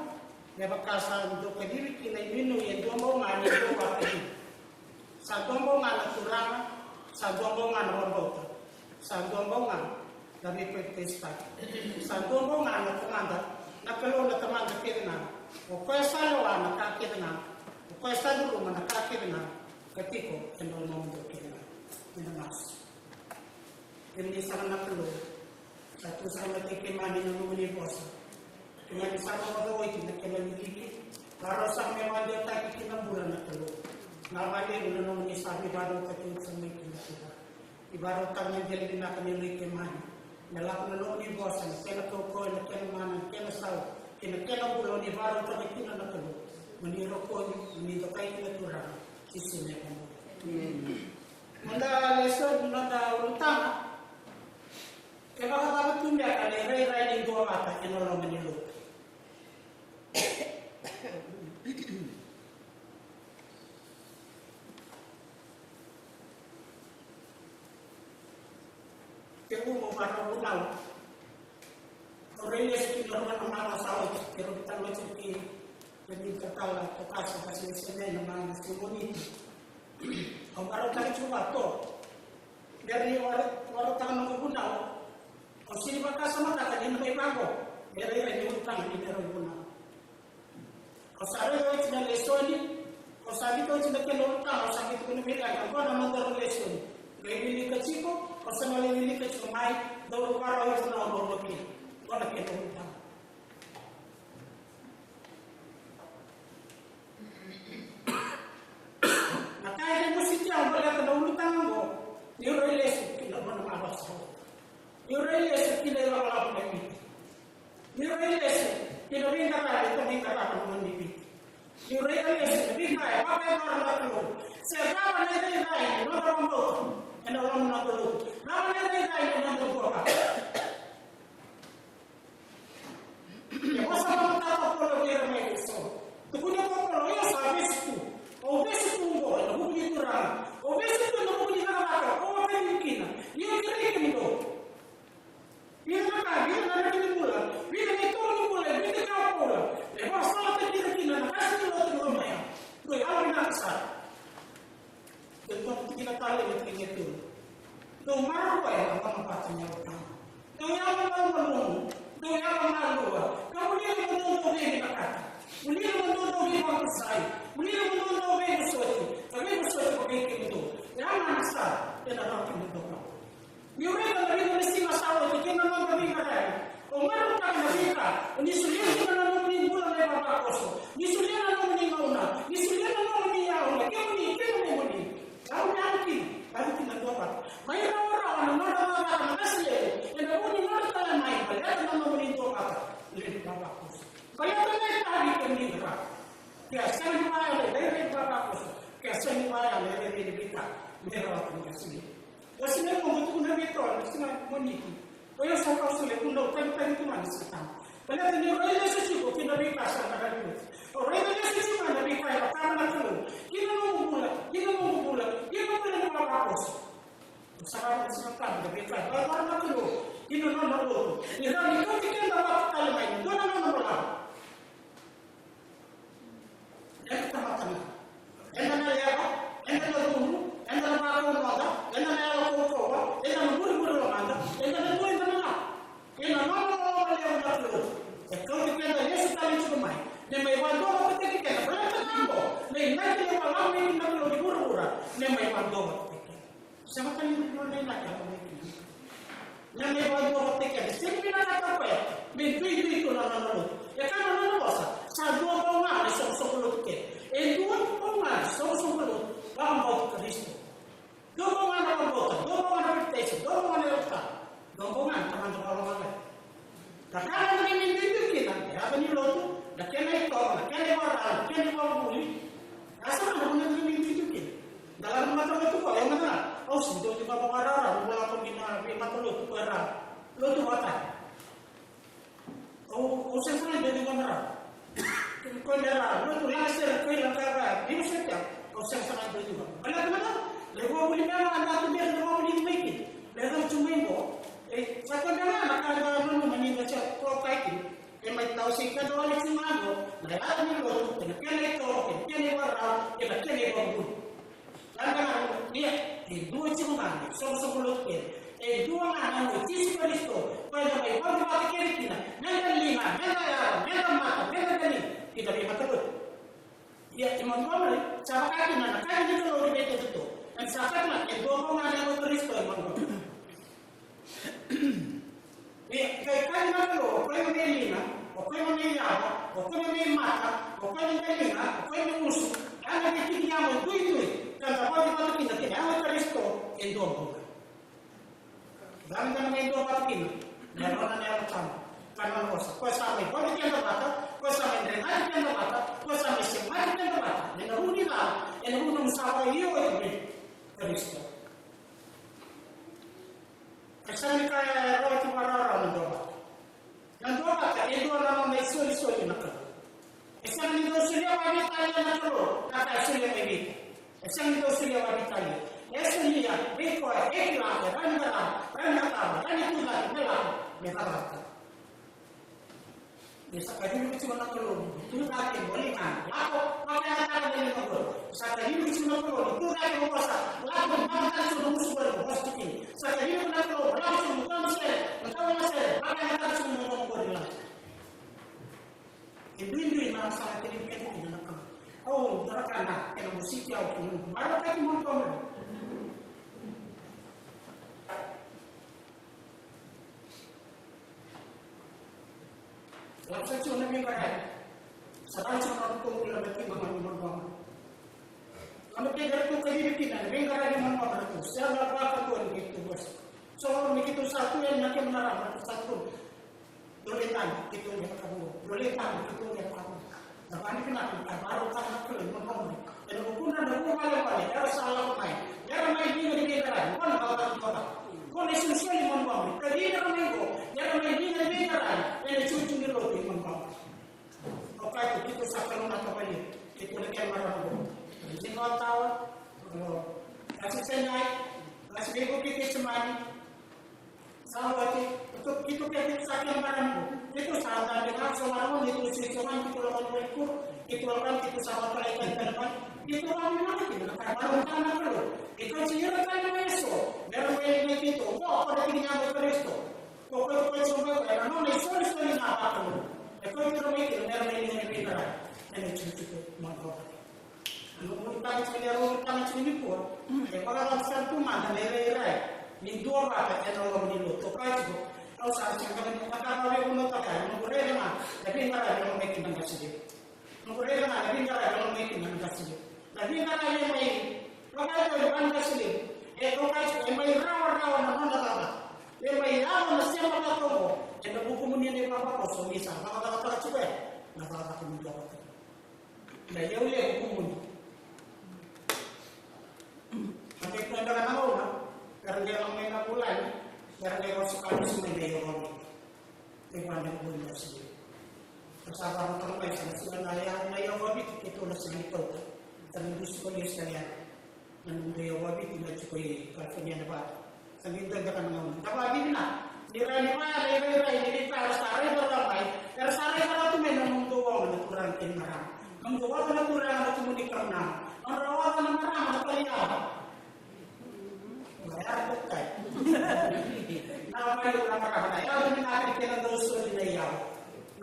me vaka sa dau kacivi kina inuinui e dua bau ga ni dau vakacegu. Sa dua bau ga na Turaga, sa dua bau ga na vakabauta, sa dua bau ga na veipapitaisotaki, sa dua bau ga na Tamada, na Kalou na Tamada kece ga, o koya sa lewa na ka kece ga, o koya sa curuma na ka kece ga, ka tiko ena lomamudou kece ga. Ena masu. Kemuni saka na Kalou, sa tu saka vata kei keimami na nomuni vosa. Keimami sa vakacauoiti na kena wiliki, varau saka me vakadewataki ki na bula na Kalou. Na vakalevu na nomuni sa veivakarautaki oti saka mai ki na Turaga. Ni vakarautaka na dela vinaka ni Yaloi keimami. Me lako na nomuni vosa, na kena kaukauwa, na kena mana, na kena sau, kei na kena bula, ni vakarautaka kina na Kalou. Mo ni rokovi, mo ni dokai ki na Turaga. Jisu na iVakabula. Amen. Noda lesoni, noda ulutaga. E vakacava tu beka na irairai ni duavata ena loma ni lotu? Tekivu mo vakarau vunau. Au rai lesu kina rua na macawa sa oti, keirau veitalanoa tiko kei na veitatala Tokasa Vasileseveni, na mana Simoniti. Au marautaka tiko vata. Bera ni vara-, varautaka noqu vunau, au sega ni vakasamataka ni na mai vaqo. Bera ni ulutaga ni bera ni vunau. Au sa raica oti na lesoni, au sa vita oti na kena ulutaga, au sa vita oti na veilaga, qo na nodaru lesoni. Qai wilika tiko, au sa na lai wilika tiko mai, dau vakarau vunau, dau vunau kina. Qo na kena ulutaga. Na ka e levu siti au baleta na ulutaga qo, niu rai lesu kina rua na macawa sa oti. Niu rai lesu kina ilakolako mai Viti. Niu rai lesu kina veiqaravi, ka veiqaravi na nomuni Viti. Niu rai lesu na veika e vakayacora na Kalou. Se cava na irairai ni noda vakabauta ena loma ni noda lotu. Cava na irairai ni noda duavata. E vosa vakamatata o Paula vei ira mai Efeso. Tukuna o Paula, o yau sa vesu tu. Au vesu tu oqo ena vuku ni Turaga. Au vesu tu ena vuku ni cakacaka au a kacivi kina. Ia kerei kemudou. Vica na ka, vica na reki ni bula, vica na itoro ni bula e vakatikina o Paula. E vakasalataki ira kina na qase ni lotu ni Lomea. Dou yalovinaka sara. Dou dua na tikina tale, na tikina e tolu. Dou maroroya na lomavata ni Yalo Tabu. Dou yalomalumalumu, dou yalomalua. Ka vulica mo dou dau veivinakata. Vulica mo dou dau veivakatusai. Vulica mo dou dau veivosoti. Ka veivosoti ko vei kemudou. Yalovinaka sara, ena rawa kemudou. Niu raica na vica na siga sa oti kei na noda veiqaravi, au marautaka na veika o ni solia kina na nomuni bula mai vavakoso, ni solia na nomuni gauna, ni solia na nomuni yalo, na kemuni kei na nomuni. Au yaga kina, au kina duavata. Mai rawarawa na noda vavakoso na qase levu, ena vuku ni noda tale mai, baleta na nomuni duavata, levu vavakoso. Baleta na itavi kemuni qaravi. Ke a sega ni vaya na irairai vavakoso, ke a sega ni vaya na irairai ni veika, me rawa kina qase levu. Au sega ni moqo tukuna vei tou, au sega ni Moniti. O yau sa kau solia, kua ni dau tagitagi tu mai na Setani. Baleta niu rai lesu tiko kina veika sa na rai lesu. Au rai lesu tiko mai na veika e vakavuna na Kalou. Kina noqu bula, kina noqu bula, kina bula ni vavakoso. Au sa rai lesu na ka na veika e vakavuna na Kalou. Kina nona lotu. Ni rawa ni kauti keda vata tale mai na dua na gauna balavu. Eda tamata ga. Eda na lewa, eda na cudru, eda na vakau noda, eda na yalo kaukauwa, eda na vurivuri lomada, eda na tu, eda na lako. Ia na loloma levu na Kalou e kauti keda lesu tale tiko mai, me mai vakadua vakataki keda, baleta na oqo na inaki levu a lako mai kina na Kalou ki vuravura, me mai vakadua vakataki keda. Sega tale ni dua na inaki a lako mai kina. Na mai vakadua vakataki keda, sega ni vinakata o koya me duidui tu na nona lotu. E kaya na nona vosa, sa dua bau ga na isoqosoqo lotu kece. E dua bau ga na isoqosoqo lotu, vakabauta Karisito. Dua bau ga na vakabauta, dua bau ga na papitaiso, dua bau ga na Yalo Tabu, dua bau ga na Tamada Vakalomalagi. Na ka na dodonu me duidui kina, na yaca ni lotu, na kena itovo, na kena ivakarau, na kena ivakavuvuli. A sa na dodonu me duidui kina. Da lako na matalotu qo, au mada ga, au sega ni dau ni vakavakarau, au lako mai na veimatalotu qo era lotu vakataki. Au, au sega sara ga ni dau ni vakavakarau. Kemuni qo era lotu laga sere, qo era ka, ka, ni vosoti au, au sega sara ga ni dau ni vakavakarau. Baleta na cava? Na ivakavuvuli me ga da tu beka, na ivakavuvuli mai kina. Na cava tu mai qo? E, sa koya beka ga na ka da nanuma ni da sa tokai kina. E mai Sa keda wale tiko ga qo na yaca ni lotu, kei na kena itovo, kei na kena ivakarau, kei na kena ivakavuvuli. Ia, e dua tiko ga na isoqosoqo lotu kece. E dua ga na yaca i Jisu Karisito, koya eda mai vakarau vata kece kina, meda liga, meda yaco, meda mata, meda daliga, kina veimatalotu. Ia, i Montgomery, sa vaka kina na kaci ni Kalou vei keda tu. Eda sa kaya kina, e dua bau ga na yaca i Karisito i Montgomery. Ia, qai kaya na Kalou, o koya me liga, o koya me yaco, o koya me mata, o koya me daliga, o koya me gusu, ena veitiki yago duidui, ka da vakayagataka kina kina yago i Karisito, e dua bau ga. Cava eda na mai duavata kina? Na nona na Yalo Tabu ka nona vosa. Koya sa mai voli keda vata, koya sa mai dregati keda vata, koya sa mai semati keda vata ena vuku ni cava? Ena vuku ni nomu sa vakaio oti vei Karisito. E sega ni ka e rawati vakarawarawa na duavata. Na duavata e dua na nona isolisoli na Kalou. E sega ni dau solia vakaveitalia na Kalou na ka e solia mai vei iko. E sega ni dau solia vakaveitalia. E solia vei koya e kila, e rawa ni qarava, rawa ni cakava, rawa ni tucake, me lako, me cakacaka. Ni sa kacivi iko tiko na Kalou, tucake, mo liga, lako, vakayagataka na liga qori. Sa kacivi iko tiko na Kalou, tucake, mo vosa, lako, vakayagataka tiko na gusu qori, mo vosa tiko kina. Sa kacivi iko na Kalou, lako tiko, mo dua na sere, mo dua na sere, vakayagataka tiko na gusu qori, lako. E duidui na sa na tenikeli kina na Kalou. Au dua na ka na kena mositi au kina, marautaki Montgomery. Lako sa tiko na veiqaravi. Sa lako tiko na noqu bula na tima na Montgomery. Lako na veiqaravi tu kacivi kina na veiqaravi Montgomery tu. Sa na vakadua ni keitou vosa. So ni keitou sa tu ena kena marama tu sa tu. Dole tani, keitou qai vakavuqa. Dole tani, keitou qai vakavuqa. Na vani vinaka, na varo tani na Kalou, na varo. Ena vukudra na vuvale vale, era sa lako mai. Era mai liga ni veiqaravi, qo na vakavuqa. Qo na isolisoli, na varo. Ka liga era mai qo, era mai liga ni veiqaravi, ena itutu ni lotu, na varo. O kaya tu, keitou sa kalougata valevu, keitou na kena marama qo. Liga o tawa, o, kasi senai, kasi veivuke Kecisemani. Sa oti, keitou, keitou, keitou sa kena marama qo. Keitou sa dabe ga, so marama, keitou sisova, keitou lako mai kuru, keitou lako, keitou sa vakalailai tale mai. Keitou lako mai kina, na ka marama tale na Kalou. Keitou sa ira tale mai eso, mera mai na keitou, ko, ko na tiki ni yago i Karisito. Ko, ko, ko, ko, ko, ko, na nona isolisoli na vakalou. E ko keitou mai kina, mera mai na keitou. Ena tiko, tiko, marama. Na noqu ulutaga tiko ni, ulutaga tiko nikua. E vakacava sara tu mada na irairai ni duavata ena loma ni lotu? Au kaya tiko, au sa sega ni, na ka au via vunautaka, noqu raica ga na veiqaravi e lako mai kina na qase levu. Noqu raica ga na veiqaravi e lako mai kina na qase levu. Na veiqaravi e mai, vakayacori vua na qase levu. E, au kaya tiko, e mai rawarawa na nona cakacaka. E mai yaco na sema vata oqo ena vukumuni na ivavakoso ni sa cakacakataka tiko ya na cakacaka ni duavata. Na iyau levu kumuni. A qai tu beka na gauna, era qai lako mai na vulagi, era qai roso ka lesu mai na iyau vaviti. E vua na vuli na sili. Ka sa vakarotaka mai sa na sila na iyau, na iyau vaviti keitou na sega ni kauta. Sa na dusi ko lesu tale yani. Na noqu iyau vaviti na tiko i California, Nevada. Sa qai dua beka na gauna. Da vakavinavinaka. Ni rai ni vaya, rai, rai, rai, ni veika era sa raica rawa mai. Era sa raica rawa tu mai na nomudou oga na turaga kei na marama. Nomudou oga na turaga na tumuni kaunama. Nodra oga na marama na taliyawa. Na yau tokai. Na vale na marama, na yau ni na kena dou soli na iyau.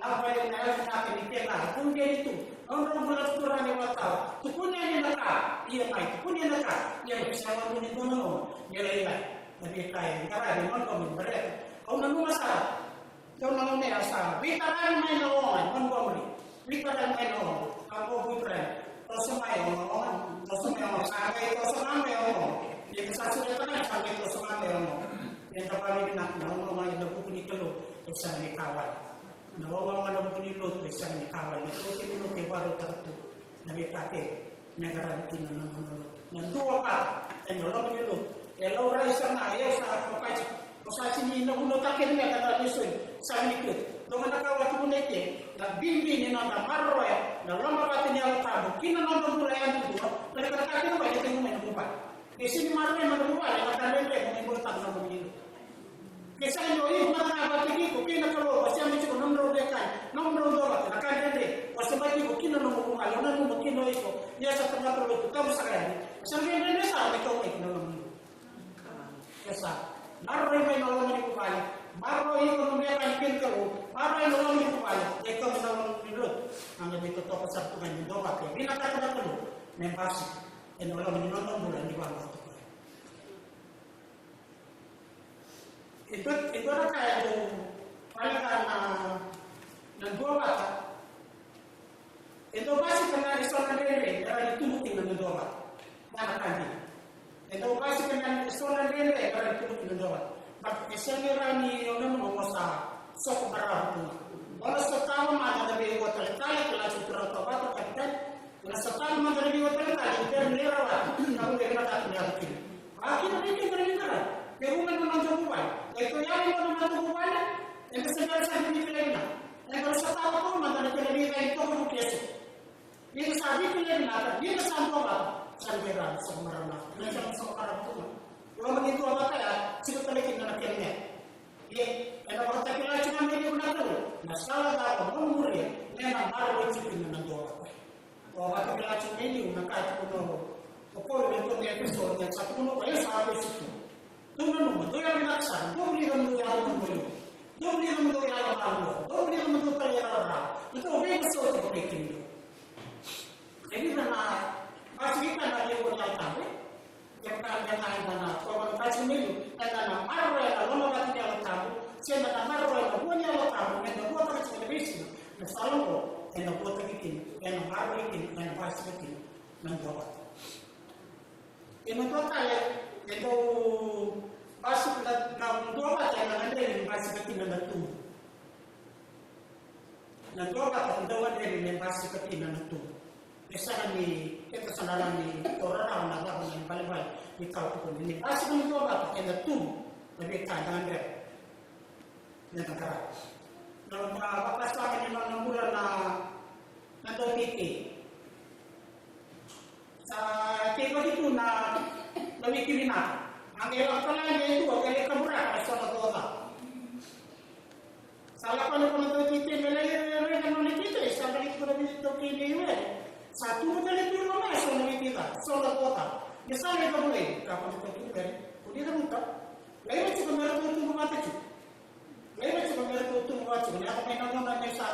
Na vale na yau ni na kena, kena, kena, kena, kena, Nodra bula turaga ni vakawa. Tukuni yani na ka, ia mai, tukuni yani na ka, ia mai, sa vaka ni dua na gauna, ia lai lai. Na veika e qaravi Montgomery Barrett. Au nanuma sara. Dua na gauna ya sa veitaravi mai na oga, Montgomery. Veitaravi mai na oga. Ka qo Montgomery. Toso mai oga, oga, toso mai oga, sa qai toso ga mai oga. Ia sa sureta mai, sa qai toso ga mai oga. Ia da vakavinaka na oga mai na vuku ni Kalou, e sa ni ka wale. Na wawa na vuku ni lotu e sega ni ka wale, na lotu ni lotu e vakarautaka tu na veika kece me qaravi kina na nona lotu. Na dua ka ena loma ni lotu e laurai sara ga, e sa papati. O sa sini na vunautaka kece me ka na lesoni sa ni kece. Dua ga na ka au a tukuna eke, na bibi ni noda maroroya na loma vata ni Yalo Tabu kina noda bula yadudua. Na ka kece mai na kena mai na bula. Ke sini maroroi na nomu vale, na ka dredre mo ni bulataka na nomu ilo. Ke sega ni o iko mada ga vakataki iko kei na Kalou, ka sega ni tiko nomudrau veiwekani, nomudrau Ia sa tamata lotu, tabu saka yani. Sa dredre sara me kau mai ki na loma ni. Ia sa maroroi mai na loma ni vuvale. Maroroi iko na veiwekani kei na Kalou. Maroroi na loma ni vuvale. Ia kau mai na loma ni lotu. Ena veitotoka sara tu mai ni dua vata. Vinakata na Kalou me basika ena loma ni noda bula ni vakaoqo. E dua, e dua na ka e dau vale ga na, na duavata. E dau basika na eso na dredre me rawa ni tubu kina na duavata. Na ka dina. E dau basika na eso na dredre me rawa ni tubu kina na duavata. But e sega ni rawa ni o nanuma mo sa soko marau tu ga. O na sotava mada na veivuataletale, kila tu na turaga tauvato, katikati. Na sotava mada na veivuataletale, e dredre me rawa ni tubu kina na duavata. Vakakina vei keda na veiqaravi. Ke vuqa na noda vuvale. Ke tou yali na noda vuvale. Eda sa bera sa ni veikilai vinaka. Eda sa sotava toka mada na kena veika e toka vuki eso. Ni da sa veikilai vinaka, ni da sa duavata, sa na vei rau sa marama. Ni sa na sa marama tu ga. Loma ni duavata ya, tiko tale kina na kena meca. Ia, ena vakatakila tiko mai ni vunau tale. Na sala cava mo muria, me na maroroi tiko kina na duavata. O vakatakila tiko mai ni na ka tiko na o Paula e tukuna vei Efeso, sa tukuna o koya sa vei tiko. Dou nanuma, dou yalo vinaka sara, dou vulica mo dou yalo na boi. Dou vulica mo dou yalo malua, dou vulica mo dou talairawarawa, mo dou veivosoti vata kei kemudou. E vica na basika na levu ni Yalo Tabu, e? Kevaka eda na, eda na, ko na basika me liu, eda na maroroya na loma vata ni Yalo Tabu, se eda na maroroya na vua ni Yalo Tabu, meda vuataka tiko na veisiga, na sala oqo, ena vuataki kina, ena maroroi kina, ena basika kina, na duavata. E na dua tale, e dau basika na, na duavata, e na gadrevi me basika kina na tubu. Na duavata, e dau gadrevi me basika kina na tubu. E sega ni, keda sa na rawa ni taura rawa na cava na ibalebale ni ka au tukuna. Ni basika na duavata, e na tubu na veika eda gadreva. Meda qaravi. Na, na vakasama ni nona bula na, na dauteitei. Sa teivaki tu na, na wiki vinaka. A qai lako tale yani e dua, qai lai kaburaka eso na coca. Sa lako yani ko na dauteitei me lai raica na nona teitei, sa qai lai tu na veitaukei ni were. Sa tubu tale tu e loma eso na wiki ca, eso na coca. Me sa lai cavu laivi, kaya ko na dauteitei ni were. Ko ni cavuta. Laiva tiko me ratou tubu vata tiko. Laiva tiko me ratou tubu vata tiko, ni yaco mai na gauna me sa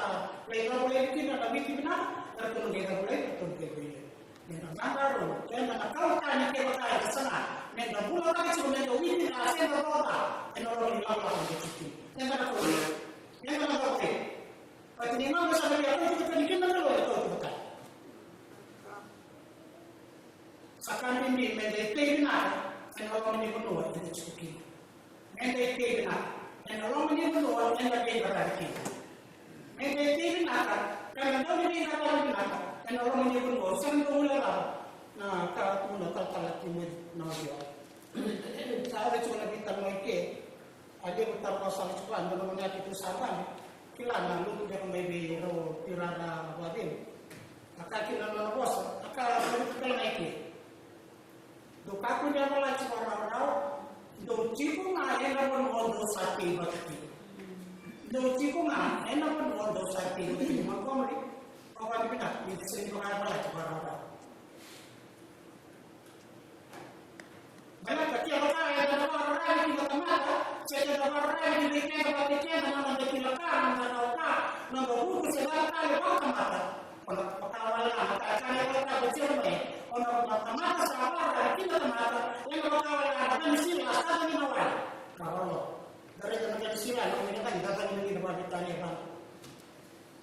lai cavu laivi kina na wiki vinaka, me ratou na qai cavu laivi, me ratou na qai vei laivi. Meda qaqarauni, keda na kau tani kevaka eda saga, meda bulataka tiko, meda wiki ca, se meda coca, ena loma ni lakolako eda tiko kina. Meda na kau, meda na kau kina. Baleta ni gauna sa na via kau tiko tani kina na Kalou, ena kau tiko tani. Sa ka bibi meda itei vinaka ena loma ni vanua eda tiko kina. Meda itei vinaka ena loma ni vanua eda veiqaravi kina. Meda itei vinaka ena dau ni veiqaravi vinaka ena loma ni vanua. Sa na dau gole rawa na ka tu na talatala tu mai na Aviawa. Sa ove tiko na veitalanoa i ke. A levu tale na vosa tiko vua, dua na gone yake tu sa vale. Kila na lotu beka mai vei rau tirara vaveni. A kaya kina na nona vosa, a kaya na lotu tale mai ke. Dou kakua ni yavalati vakarawarawa, dou tiko ga ena vanua dou sa teivaki kina. Dou tiko ga ena vanua dou sa teivaki kina. Montgomery, au vakavinavinaka ni da sega ni vakayavalati vakarawarawa. Baleta kevaka eda na vakararavi ki na tamata, se eda vakararavi ki vei keda vata kei keda, na noda kila ka, na noda rau ka, na noda vuku se cava tale vakatamata. O na vakawalena na ka e kaya na iVolatabu e Jeremaia, o na tamata sa vakararavi ki na tamata, ena vakawalena na cagi sila sa cagi na wai. Ka valo. Da raica na cagi sila, na cagi, cagi, cagi na vakaveitalia vata.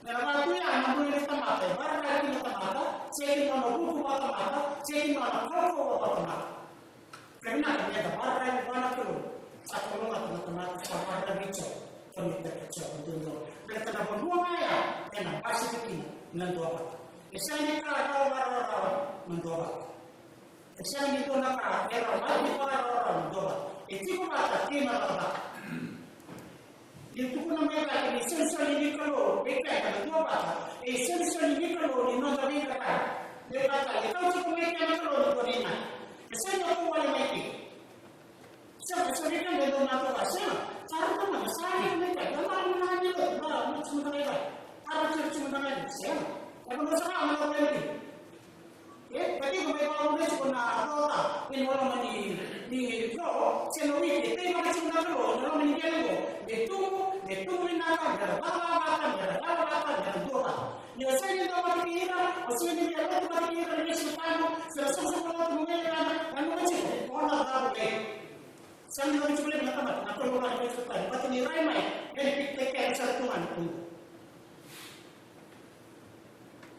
Me na vaka tu ya na bula ni tamata, e vakararavi ki na tamata, se ki na nona vuku vakatamata, se ki na nona kaukauwa vakatamata. Ka vinaka meda vakararavi vua na Kalou, sa kalougata na tamata, sa vakararavi Jiova, ka nuitaki Jiova duadua. Baleta na vanua ga ya, ena basika kina na duavata. E sega ni ka rawa vakarawarawa na duavata. E sega ni dua na ka e rawa ni vakarawarawa na duavata. E tiko vata kei na cakacaka. Ni tukuna mai cake ni isolisoli ni Kalou vei keda na duavata, e isolisoli ni Kalou ni noda veiqaravi. Vei keda e kau tiko mai kea na Kalou na dua na inaki. E sega ni o kau wale mai kei. Sega, e sega ni keda e dau na toka, sega. Sa rauta mada, sa rauta mai kea, dau na mada ni lotu, dau na mada ni lotu, dau na mada ni lotu, sega. E vanua sara mada ni lotu. E, ka tiko mai vakaoqo tiko na rota ena loma ni, ni rua se na wiki, e teivaka tiko na Kalou ena loma ni qele qo. Me tubu, me tubu vinaka, me ra vakavaka, me ra vakavaka, me ra duavata. Ni o sega ni dua vata kei ira, o sega ni via lotu vata kei ira na lesu tabu se na soqosoqo lotu mo qele ga, nanuma tiko, o na cava qai. Sa ni lotu tiko levu na tamata, na Kalou ga na lesu tabu, vata ni rai mai, me ni piki keke sa tu ga na Kalou.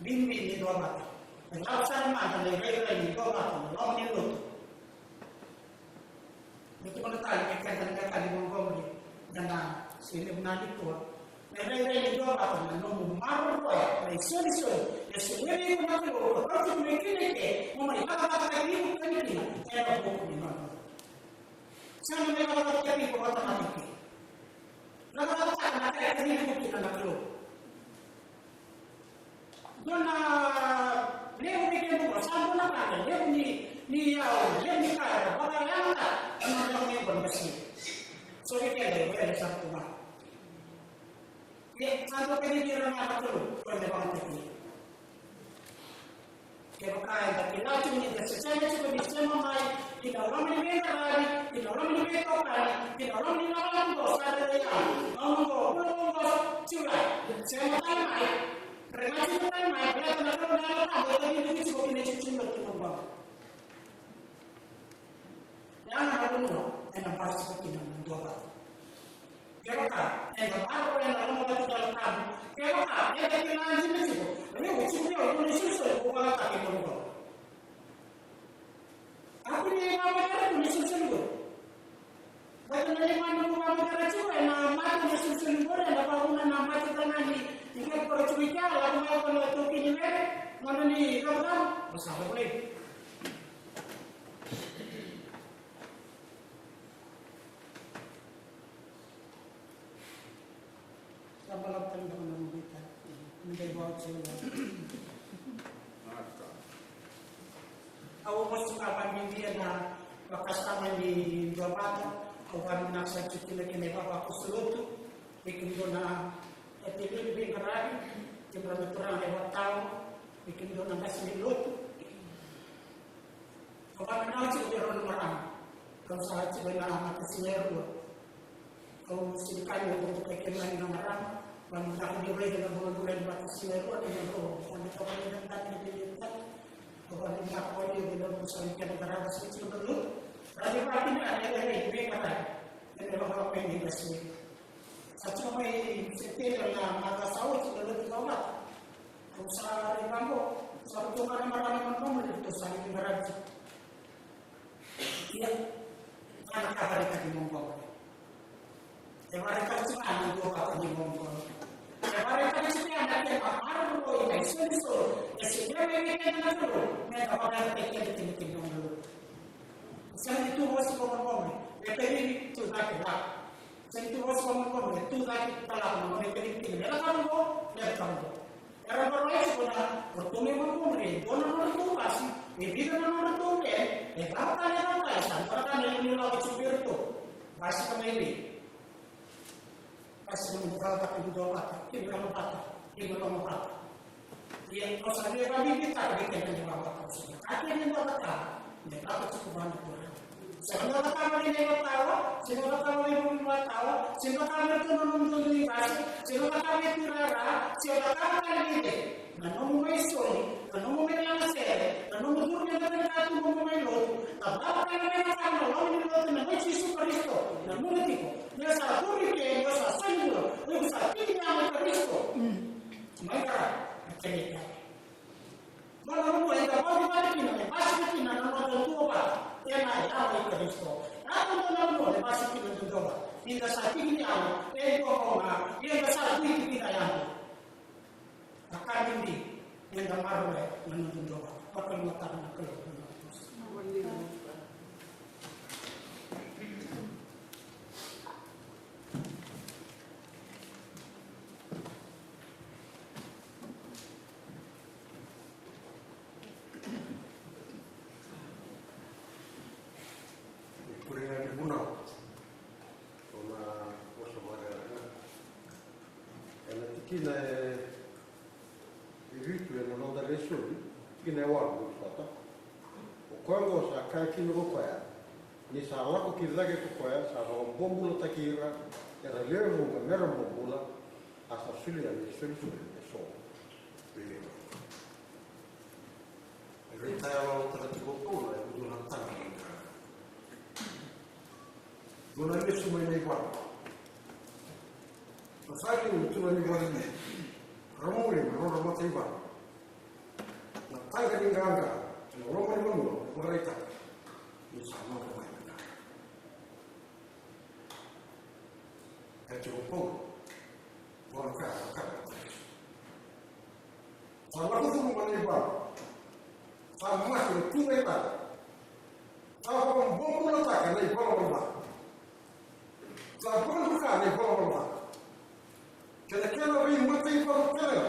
Bibi ni duavata. E lako sara mada na irairai ni duavata na loma ni lotu. Me tukuna tale me keda na ka ni vaqo ni da na sega ni vuna ni tua. Na irairai ni duavata na nomu maroroya na isolisoli e solia vei iko na Kalou, ka kauti iko mai kina eke mo mai vakavakataki iko tani kina ena vuku ni nona. Sa na mai vakavakataki iko vata mai kina. Vakavakataka na ka e kari iko kina na Kalou. Dua na levu vei kemuni sa dua na ka levu ni, ni yau, levu ni ka era vakayagataka ena noda yau ni basi. So vei keda e vere sa tu ga. Ia sa dua ka ni vei ira na Kalou ko e vakayagataki. Kevaka eda kila tiko ni da se sega tiko ni sema mai ki na loma ni veiqaravi, ki na loma ni veitokani, ki na loma ni lakolako qo sa rairai ya. Gauna qo, vula qo, qo, Julai. Sema tale mai. Raica tiko tale mai, baleta na Kalou na Yalo Tabu e tavi iko tiko ki na itutu ni lotu qo. Ya na vanua ena basika kina na duavata. Kevaka eda maroroya na loma ni Yalo Tabu, kevaka eda kila dina tiko, raica tiko vei au na isolisoli au vakayagataka ena loma. Au kua ni vakayagataka na isolisoli qori. Baleta na lima na noqu vakayagataka tiko ena mata na isolisoli qori, ena vakavuna na mata tale ga ni, ni qai koro tiko i kea, lako mai ko na taukei ni vere, gauna ni ravuravu, au sa vakavuna. Sa balavu tale beka na noqu ita. Ni qai vakaoti au. Au vosa ga vakabibi ena vakasama ni duavata, au vakavinavinaka sara tiko kina kei na ivavakoso lotu, vei kemudou na, e, teveli veiqaravi, kemudou na turaga na ivakatawa, vei kemudou na qase ni lotu. Au vakavinavinaka tiko vei rau na marama. Au sa tiko ena matasiga e rua. Au sega ni kila ni au vakatokai kemuni na marama. Vakavinavinaka ni raica na bulabula ni matasiga e rua, ni rau sa mai toka mai na dati ni veiliutaki. Au vakavinavinaka vakalevu vei rau sa mai kena qarava sara tiko na lotu. Rau ni vakavinavinaka na rairai ni veiqaravi. Ena vakavinavinaka ni qase. Sa tiko mai Seteba na macawa sa oti na lotu duavata. Au sa raica qo, sa ratou ga na marama na nomu ratou sa raica ratou. Ia, ga na ka vakaraitaki mai qo. E vakaraitaki tiko ga na duavata ni mai qo. E vakaraitaki tiko ga na kena maroroi na isolisoli e solia mai vei keda na Kalou me da vakaraitaki keda kina kina na Kalou. Sega ni tu vosa vakaoqo, e kacivi tu cake lako. Sega ni tu vosa vakaoqo, e tu cake ka lako na gone kacivi kina me lako vaqo, me lako vaqo. Era vakarorogo tiko na, o ratou na iVakabula, e dua na nodratou wasi, e vica na nodratou band, e cava tale, e cava tale, sa dua na ka na levu ni lako tiko vei iratou. Basika mai vei? Basika mai na cakacaka ni duavata, kei na lomavata, kei na lomavata. Ia, au sa via vakabibitaka vei keda na ivakavakauqeti. Ka kece ni da cakava, me lako tiko vua na Turaga. Sega ni da cakava vei na ivatawa, sega ni da cakava vei vuravura tawa, sega ni da cakava vei ratou na nomudou dui qase, sega ni da cakava vei tuirara, sega ni da cakava tale vei cei. Na nomu mai soli, na nomu mai lagasere, na nomu curu mai na veikatuba, nomu mai lotu, na cakava tale vei na ka na loma ni lotu, na mai Jisu Karisito, na nomu tiko. Ni o sa curu i ke, ni o sa soli bula, o iko sa tiki ni yago i Karisito. Mai qaravi na kena itavi. Dua na vanua eda vakavinavinaka kina me basika kina na noda duavata ena yago i Karisito. Dua na vanua me basika kina na duavata. Ni da sa tiki ni yago e dua vou ga, ni da sa tiki ni yago. A ka bibi, eda maroroya na noda duavata. Vakalougatataka na Kalou na noda duavata. Ni kuri ga ni vunau. Au na vosa vakayaga. Ena tikina e, e vitu ena noda lesoni. Kina e walu na sota. O koya oqo sa kaya kina ko koya, ni sa lako ki cake ko koya sa vakabobulataki ira era lewe vuqa mera bobula, a sa solia na isolisoli eso vei ira. E veitayaloyalotaka tiko o Paula e dua na taga ni qaqa. Dua na lesu mai na ivalu. Na sa liu na tuna ni valu ni ramuri na nodra mataivalu. Na taga ni qaqa ena loma ni vanua e vakaraitaka ni sa nodra mai na qaqa. E tiko Paula. Sa lako curuma na ivalu. Sa mate na tu na ivalu. Sa vakabobulataka na ivalavala ca. Sa vakaduka na ivalavala ca. Kei na kena veimataivalu kece ga.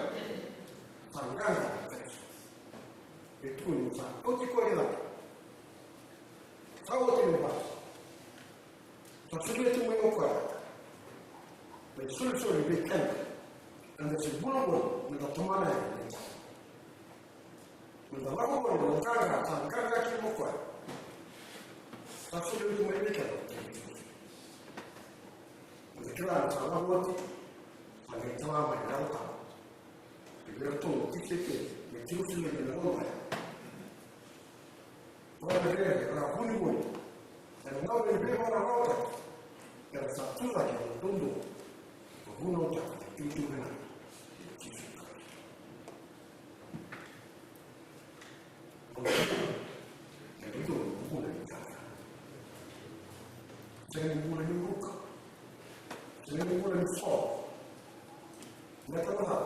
Sa qaqa na Karisito. E tukuni sa oti koya i cake. Sa oti na ivalu. Sa solia tu mai o koya na isolisoli vei keda. Eda se bula voli, meda tomana yani na itavi. Meda lako voli na qaqa sa qaqa kina o koya. Sa solia tu mai vei keda. Meda kila ni sa lako oti, sa qai tala mai na Yalo Tabu. Vei iratou na tisaipeli me tiko solia mai na vanua ya. Vakavirevire era vunivuni ena gauna ni veivakararawataki, era sa tu cake ena dodonu ka vunautaka na itutu vinaka nei Jisu Karisito. E dodonu na bula ni qaqa. Sega ni bula ni ruka. Sega ni bula ni solo. Baleta na cava?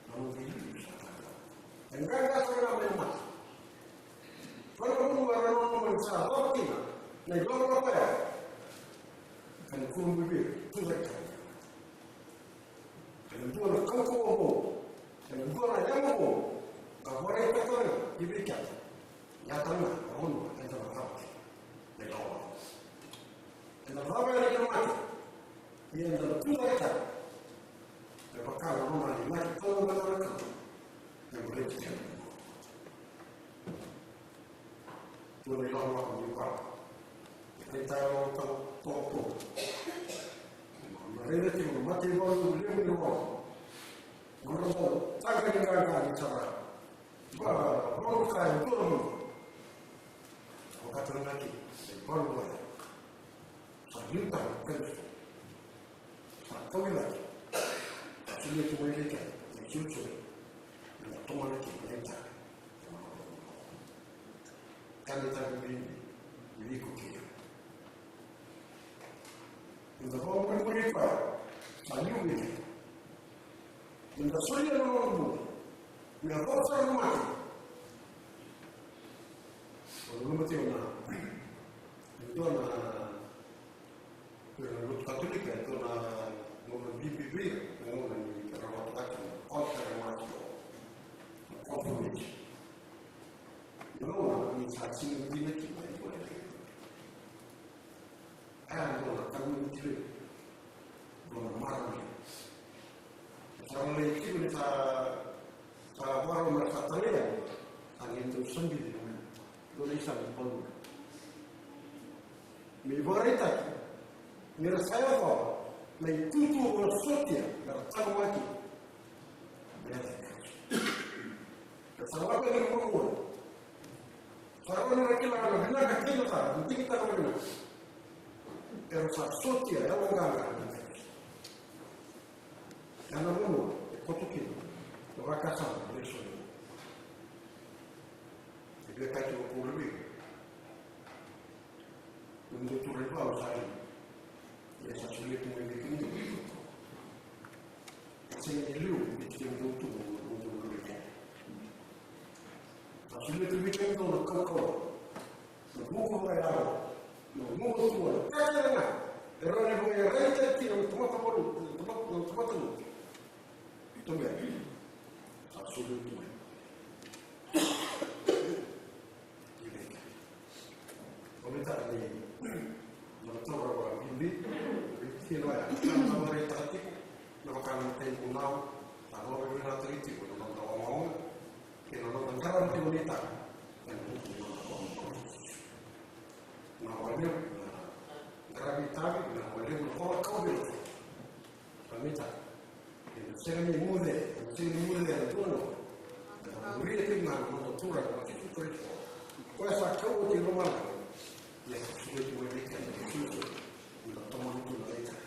Na noda iliuliu sa qaqa. E qaqa sara ga mai na mate. Ko na vanua era nanuma ni sa cava kina na ilakolako ya. Ka ni kurabui vei ira, tu cake tale. Ena dua na kaukauwa vou, ena dua na yago vou, ka vakaraitaka tale ga ki vei keda. Ia tale ga na vanua eda na cava kina na ilakolako. Eda cava yani ki na mate, ia eda na tu cake tale. Me vaka na nona inaki taumada na Kalou me baleti keda. Dua na ilakolako ni vale. E taitai lolotaka toka. Na raica tiko na mataivalu levu ni Roma. Nodra dau taqa ni qaqa ni sara. Ba, Roma ka e dua na vanua. Vakatale ga kina na ivalu oya. Sa liutaka na Karisito. Sa tauvi cake. Sa solia tu mai vei keda na isolisoli. Meda tomana kina na itavi. Ka ni tavi bibi vei iko kei au. Meda vakamurimuri koya. Sa liu vei keda. Meda solia na noda bula. Meda caka sara na mate. Au nanuma tiko na, e dua na, na lotu Katolika, e dua na gauna bibi vei ira, na gauna ni rawata cake na altar mass, na confirmation. Na gauna ni sa sega ni dina kina na iVola Tabu. E a dua na community levu, dua na marama levu. Sa lai tiko ni sa, sa vakarau me ra sa tale yani, sa qai dau sabiti na mena. Dua na isau ni palua. Me ivakaraitaki ni ra sa yacova na itutu era sotia me ra taqomaki. Me ra taqomaki. Era sa lako yani na vanua. Sa rawa ni ra kila na vinaka kei na ca, na digitaka na vinaka. Era sa sotia yaloqaqa na Karisito. Ia na vanua e koto kina na vakasama ni lesoni. E via kaya tiko o Paula vei ira, nomudou turaga ni valu sa liu. Ia sa solia tu mai vei kemudou. Sega ni liu vei kemudou tu na nomudou turaga ni valu. Sa solia tu vei kemudou na kaukauwa, na vuku vakayalo, na gumatua, na ka kece ga e rawa ni vakaiyaragitaki kina na tamata valu, na tamata, na tamata lotu. Tuberi. Sa solia tu mai. Au nuitaka ni na taura vakabibi, bibi na ya, na vakaraitaka tiko, na vaka na matai vunau, na vakavinavinakataki tiko na noda ogaoga kei na noda Qaravi tiko na itavi. Ena vuku ni noda vakabauta. Na vakalevu na qaravi itavi, na vakalevu na vakabauta. Qaravi itavi. Ena sega ni guce, ena sega ni guce ena dua na gauna. Ena muria tiko ga na noda Turaga o Jisu Karisito. Koya sa kau oti e lomalagi. Ia sa solia tiko mai vei keda na Jisu. Ena tomana tu na itavi.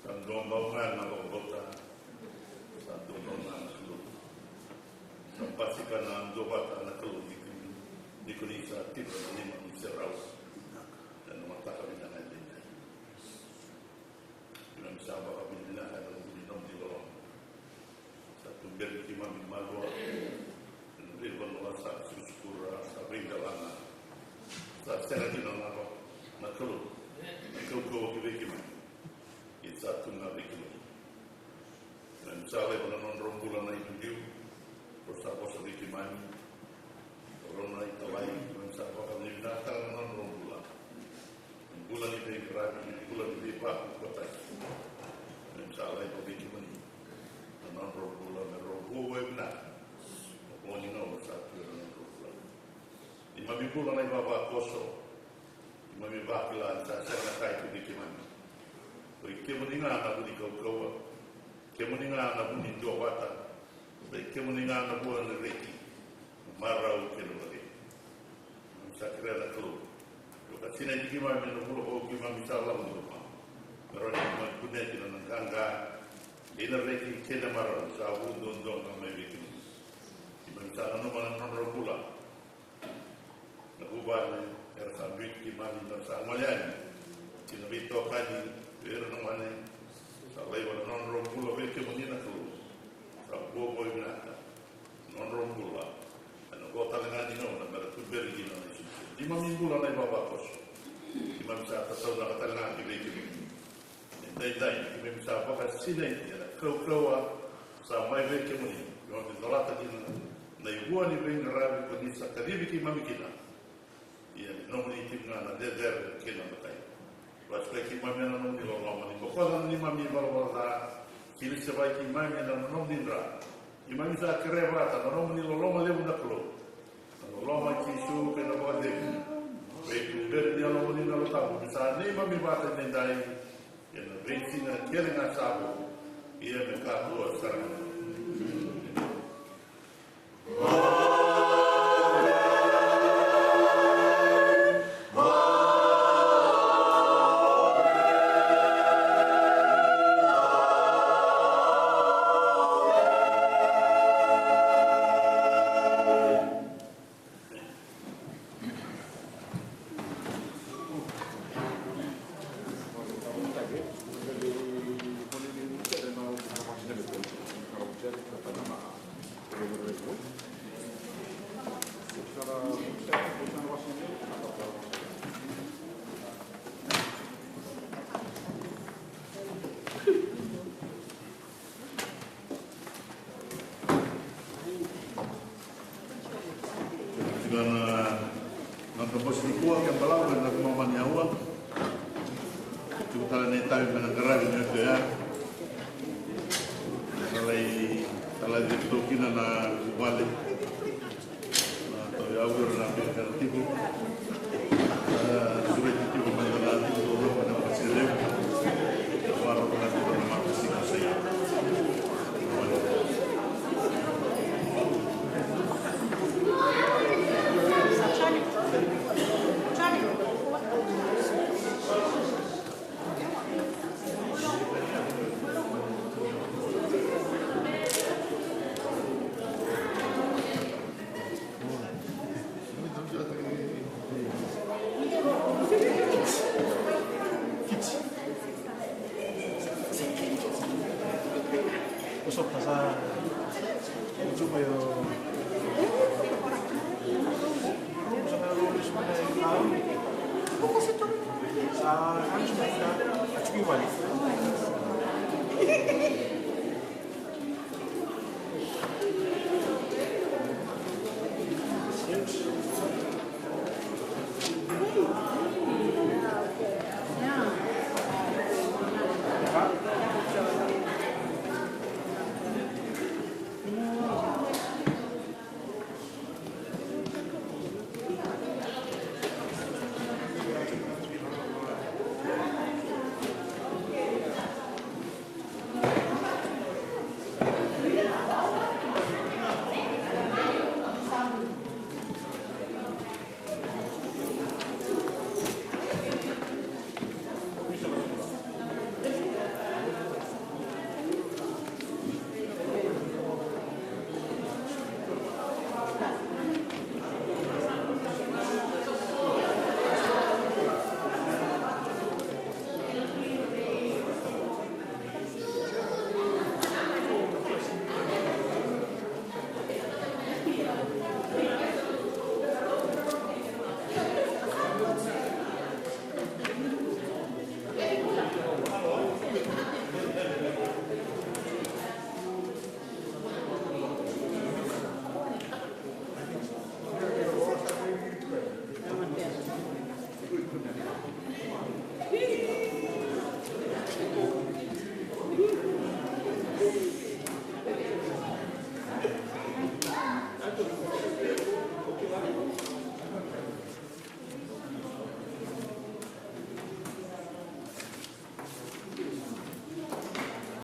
Sa dua bau ga na vakabauta, sa dua bau ga na Kalou. Sa basika na duavata na Kalou ni kuni, ni kuni sa tiko na lima ni serau. Ena mataka vinaka edaidai. Keimami sa vakavinavinaka ena vuku ni nomuni loloma. Sa tuberi keimami malua ena veivanua sa sukusukura, sa veidelana. Sa sega kina na va, na Kalou, na kaukauwa ki vei keimami. Ia sa tu ga vei keimami. Keimami sa laiva na nodrau bula na iliuliu, rau sa vosa vei keimami. Rau na italai, keimami sa vakavinavinaka tale na nodrau bula. Bula ni veiqaravi, bula ni veivakukutaki. Keimami sa laiva vei kemuni na nodrau bula, me rau vuavuai vinaka. O ni gauna sa tu ena nodrau bula. Neimami bula na ivavakoso. Neimami vakila ni sa sega na ka e tu vei keimami. Ko i kemuni ga na vu ni kaukauwa. Kemuni ga na vu ni duavata. Ko i kemuni ga na vua ni reki. Na marau kei na vale. Keimami sa kerea na Kalou. Vakasinaiti keimami ena vula vou keimami sa lako tiko mai. Me rawa ni keimami kunea kina na qaqa. kei na reki kei na marau sa vu duadua ga mai vei kemuni. Keimami sa nanuma na nodrau bula na vuvale era sa biuti keimami, mera sa gole yani kina veitokani vei ira na gone. Sa laiva na nodrau bula vei kemuni na Kalou. Sa vuavuai vinaka na nodrau bula ena vo tale ga ni gauna mera tuberi kina na isusu. Keimami bula na ivavakoso. Keimami sa tataunaka tale ga ki vei kemuni. Edaidai keimami sa vakasinaiti ena kaukauwa sa mai vei kemuni, keimami colata kina na ivua ni veiqaravi ko ni sa kacivi keimami kina. Ia me nomuni tiko ga na cecere kei na matai. Vakasukai keimami ena nomuni loloma, ni bokoca na neimami ivalavala ca, kila savai keimami ena nomuni dra. Keimami sa kerea vata na nomuni loloma levu na Kalou, na loloma i Jisu kei na vakacegu, veituberi ni Yalomuni na Yalo Tabu, me sa neimami vata edaidai kei na veisiga kece ga sa vo. Ia me kakua sara ga. Tiko na noda bose nikua ke balavu ena veimama ni aua. Tiko tale na itavi me na qaravi ni oti oya. Talai, talai tiko kina na vale. Na tau ya ura na beka tiko.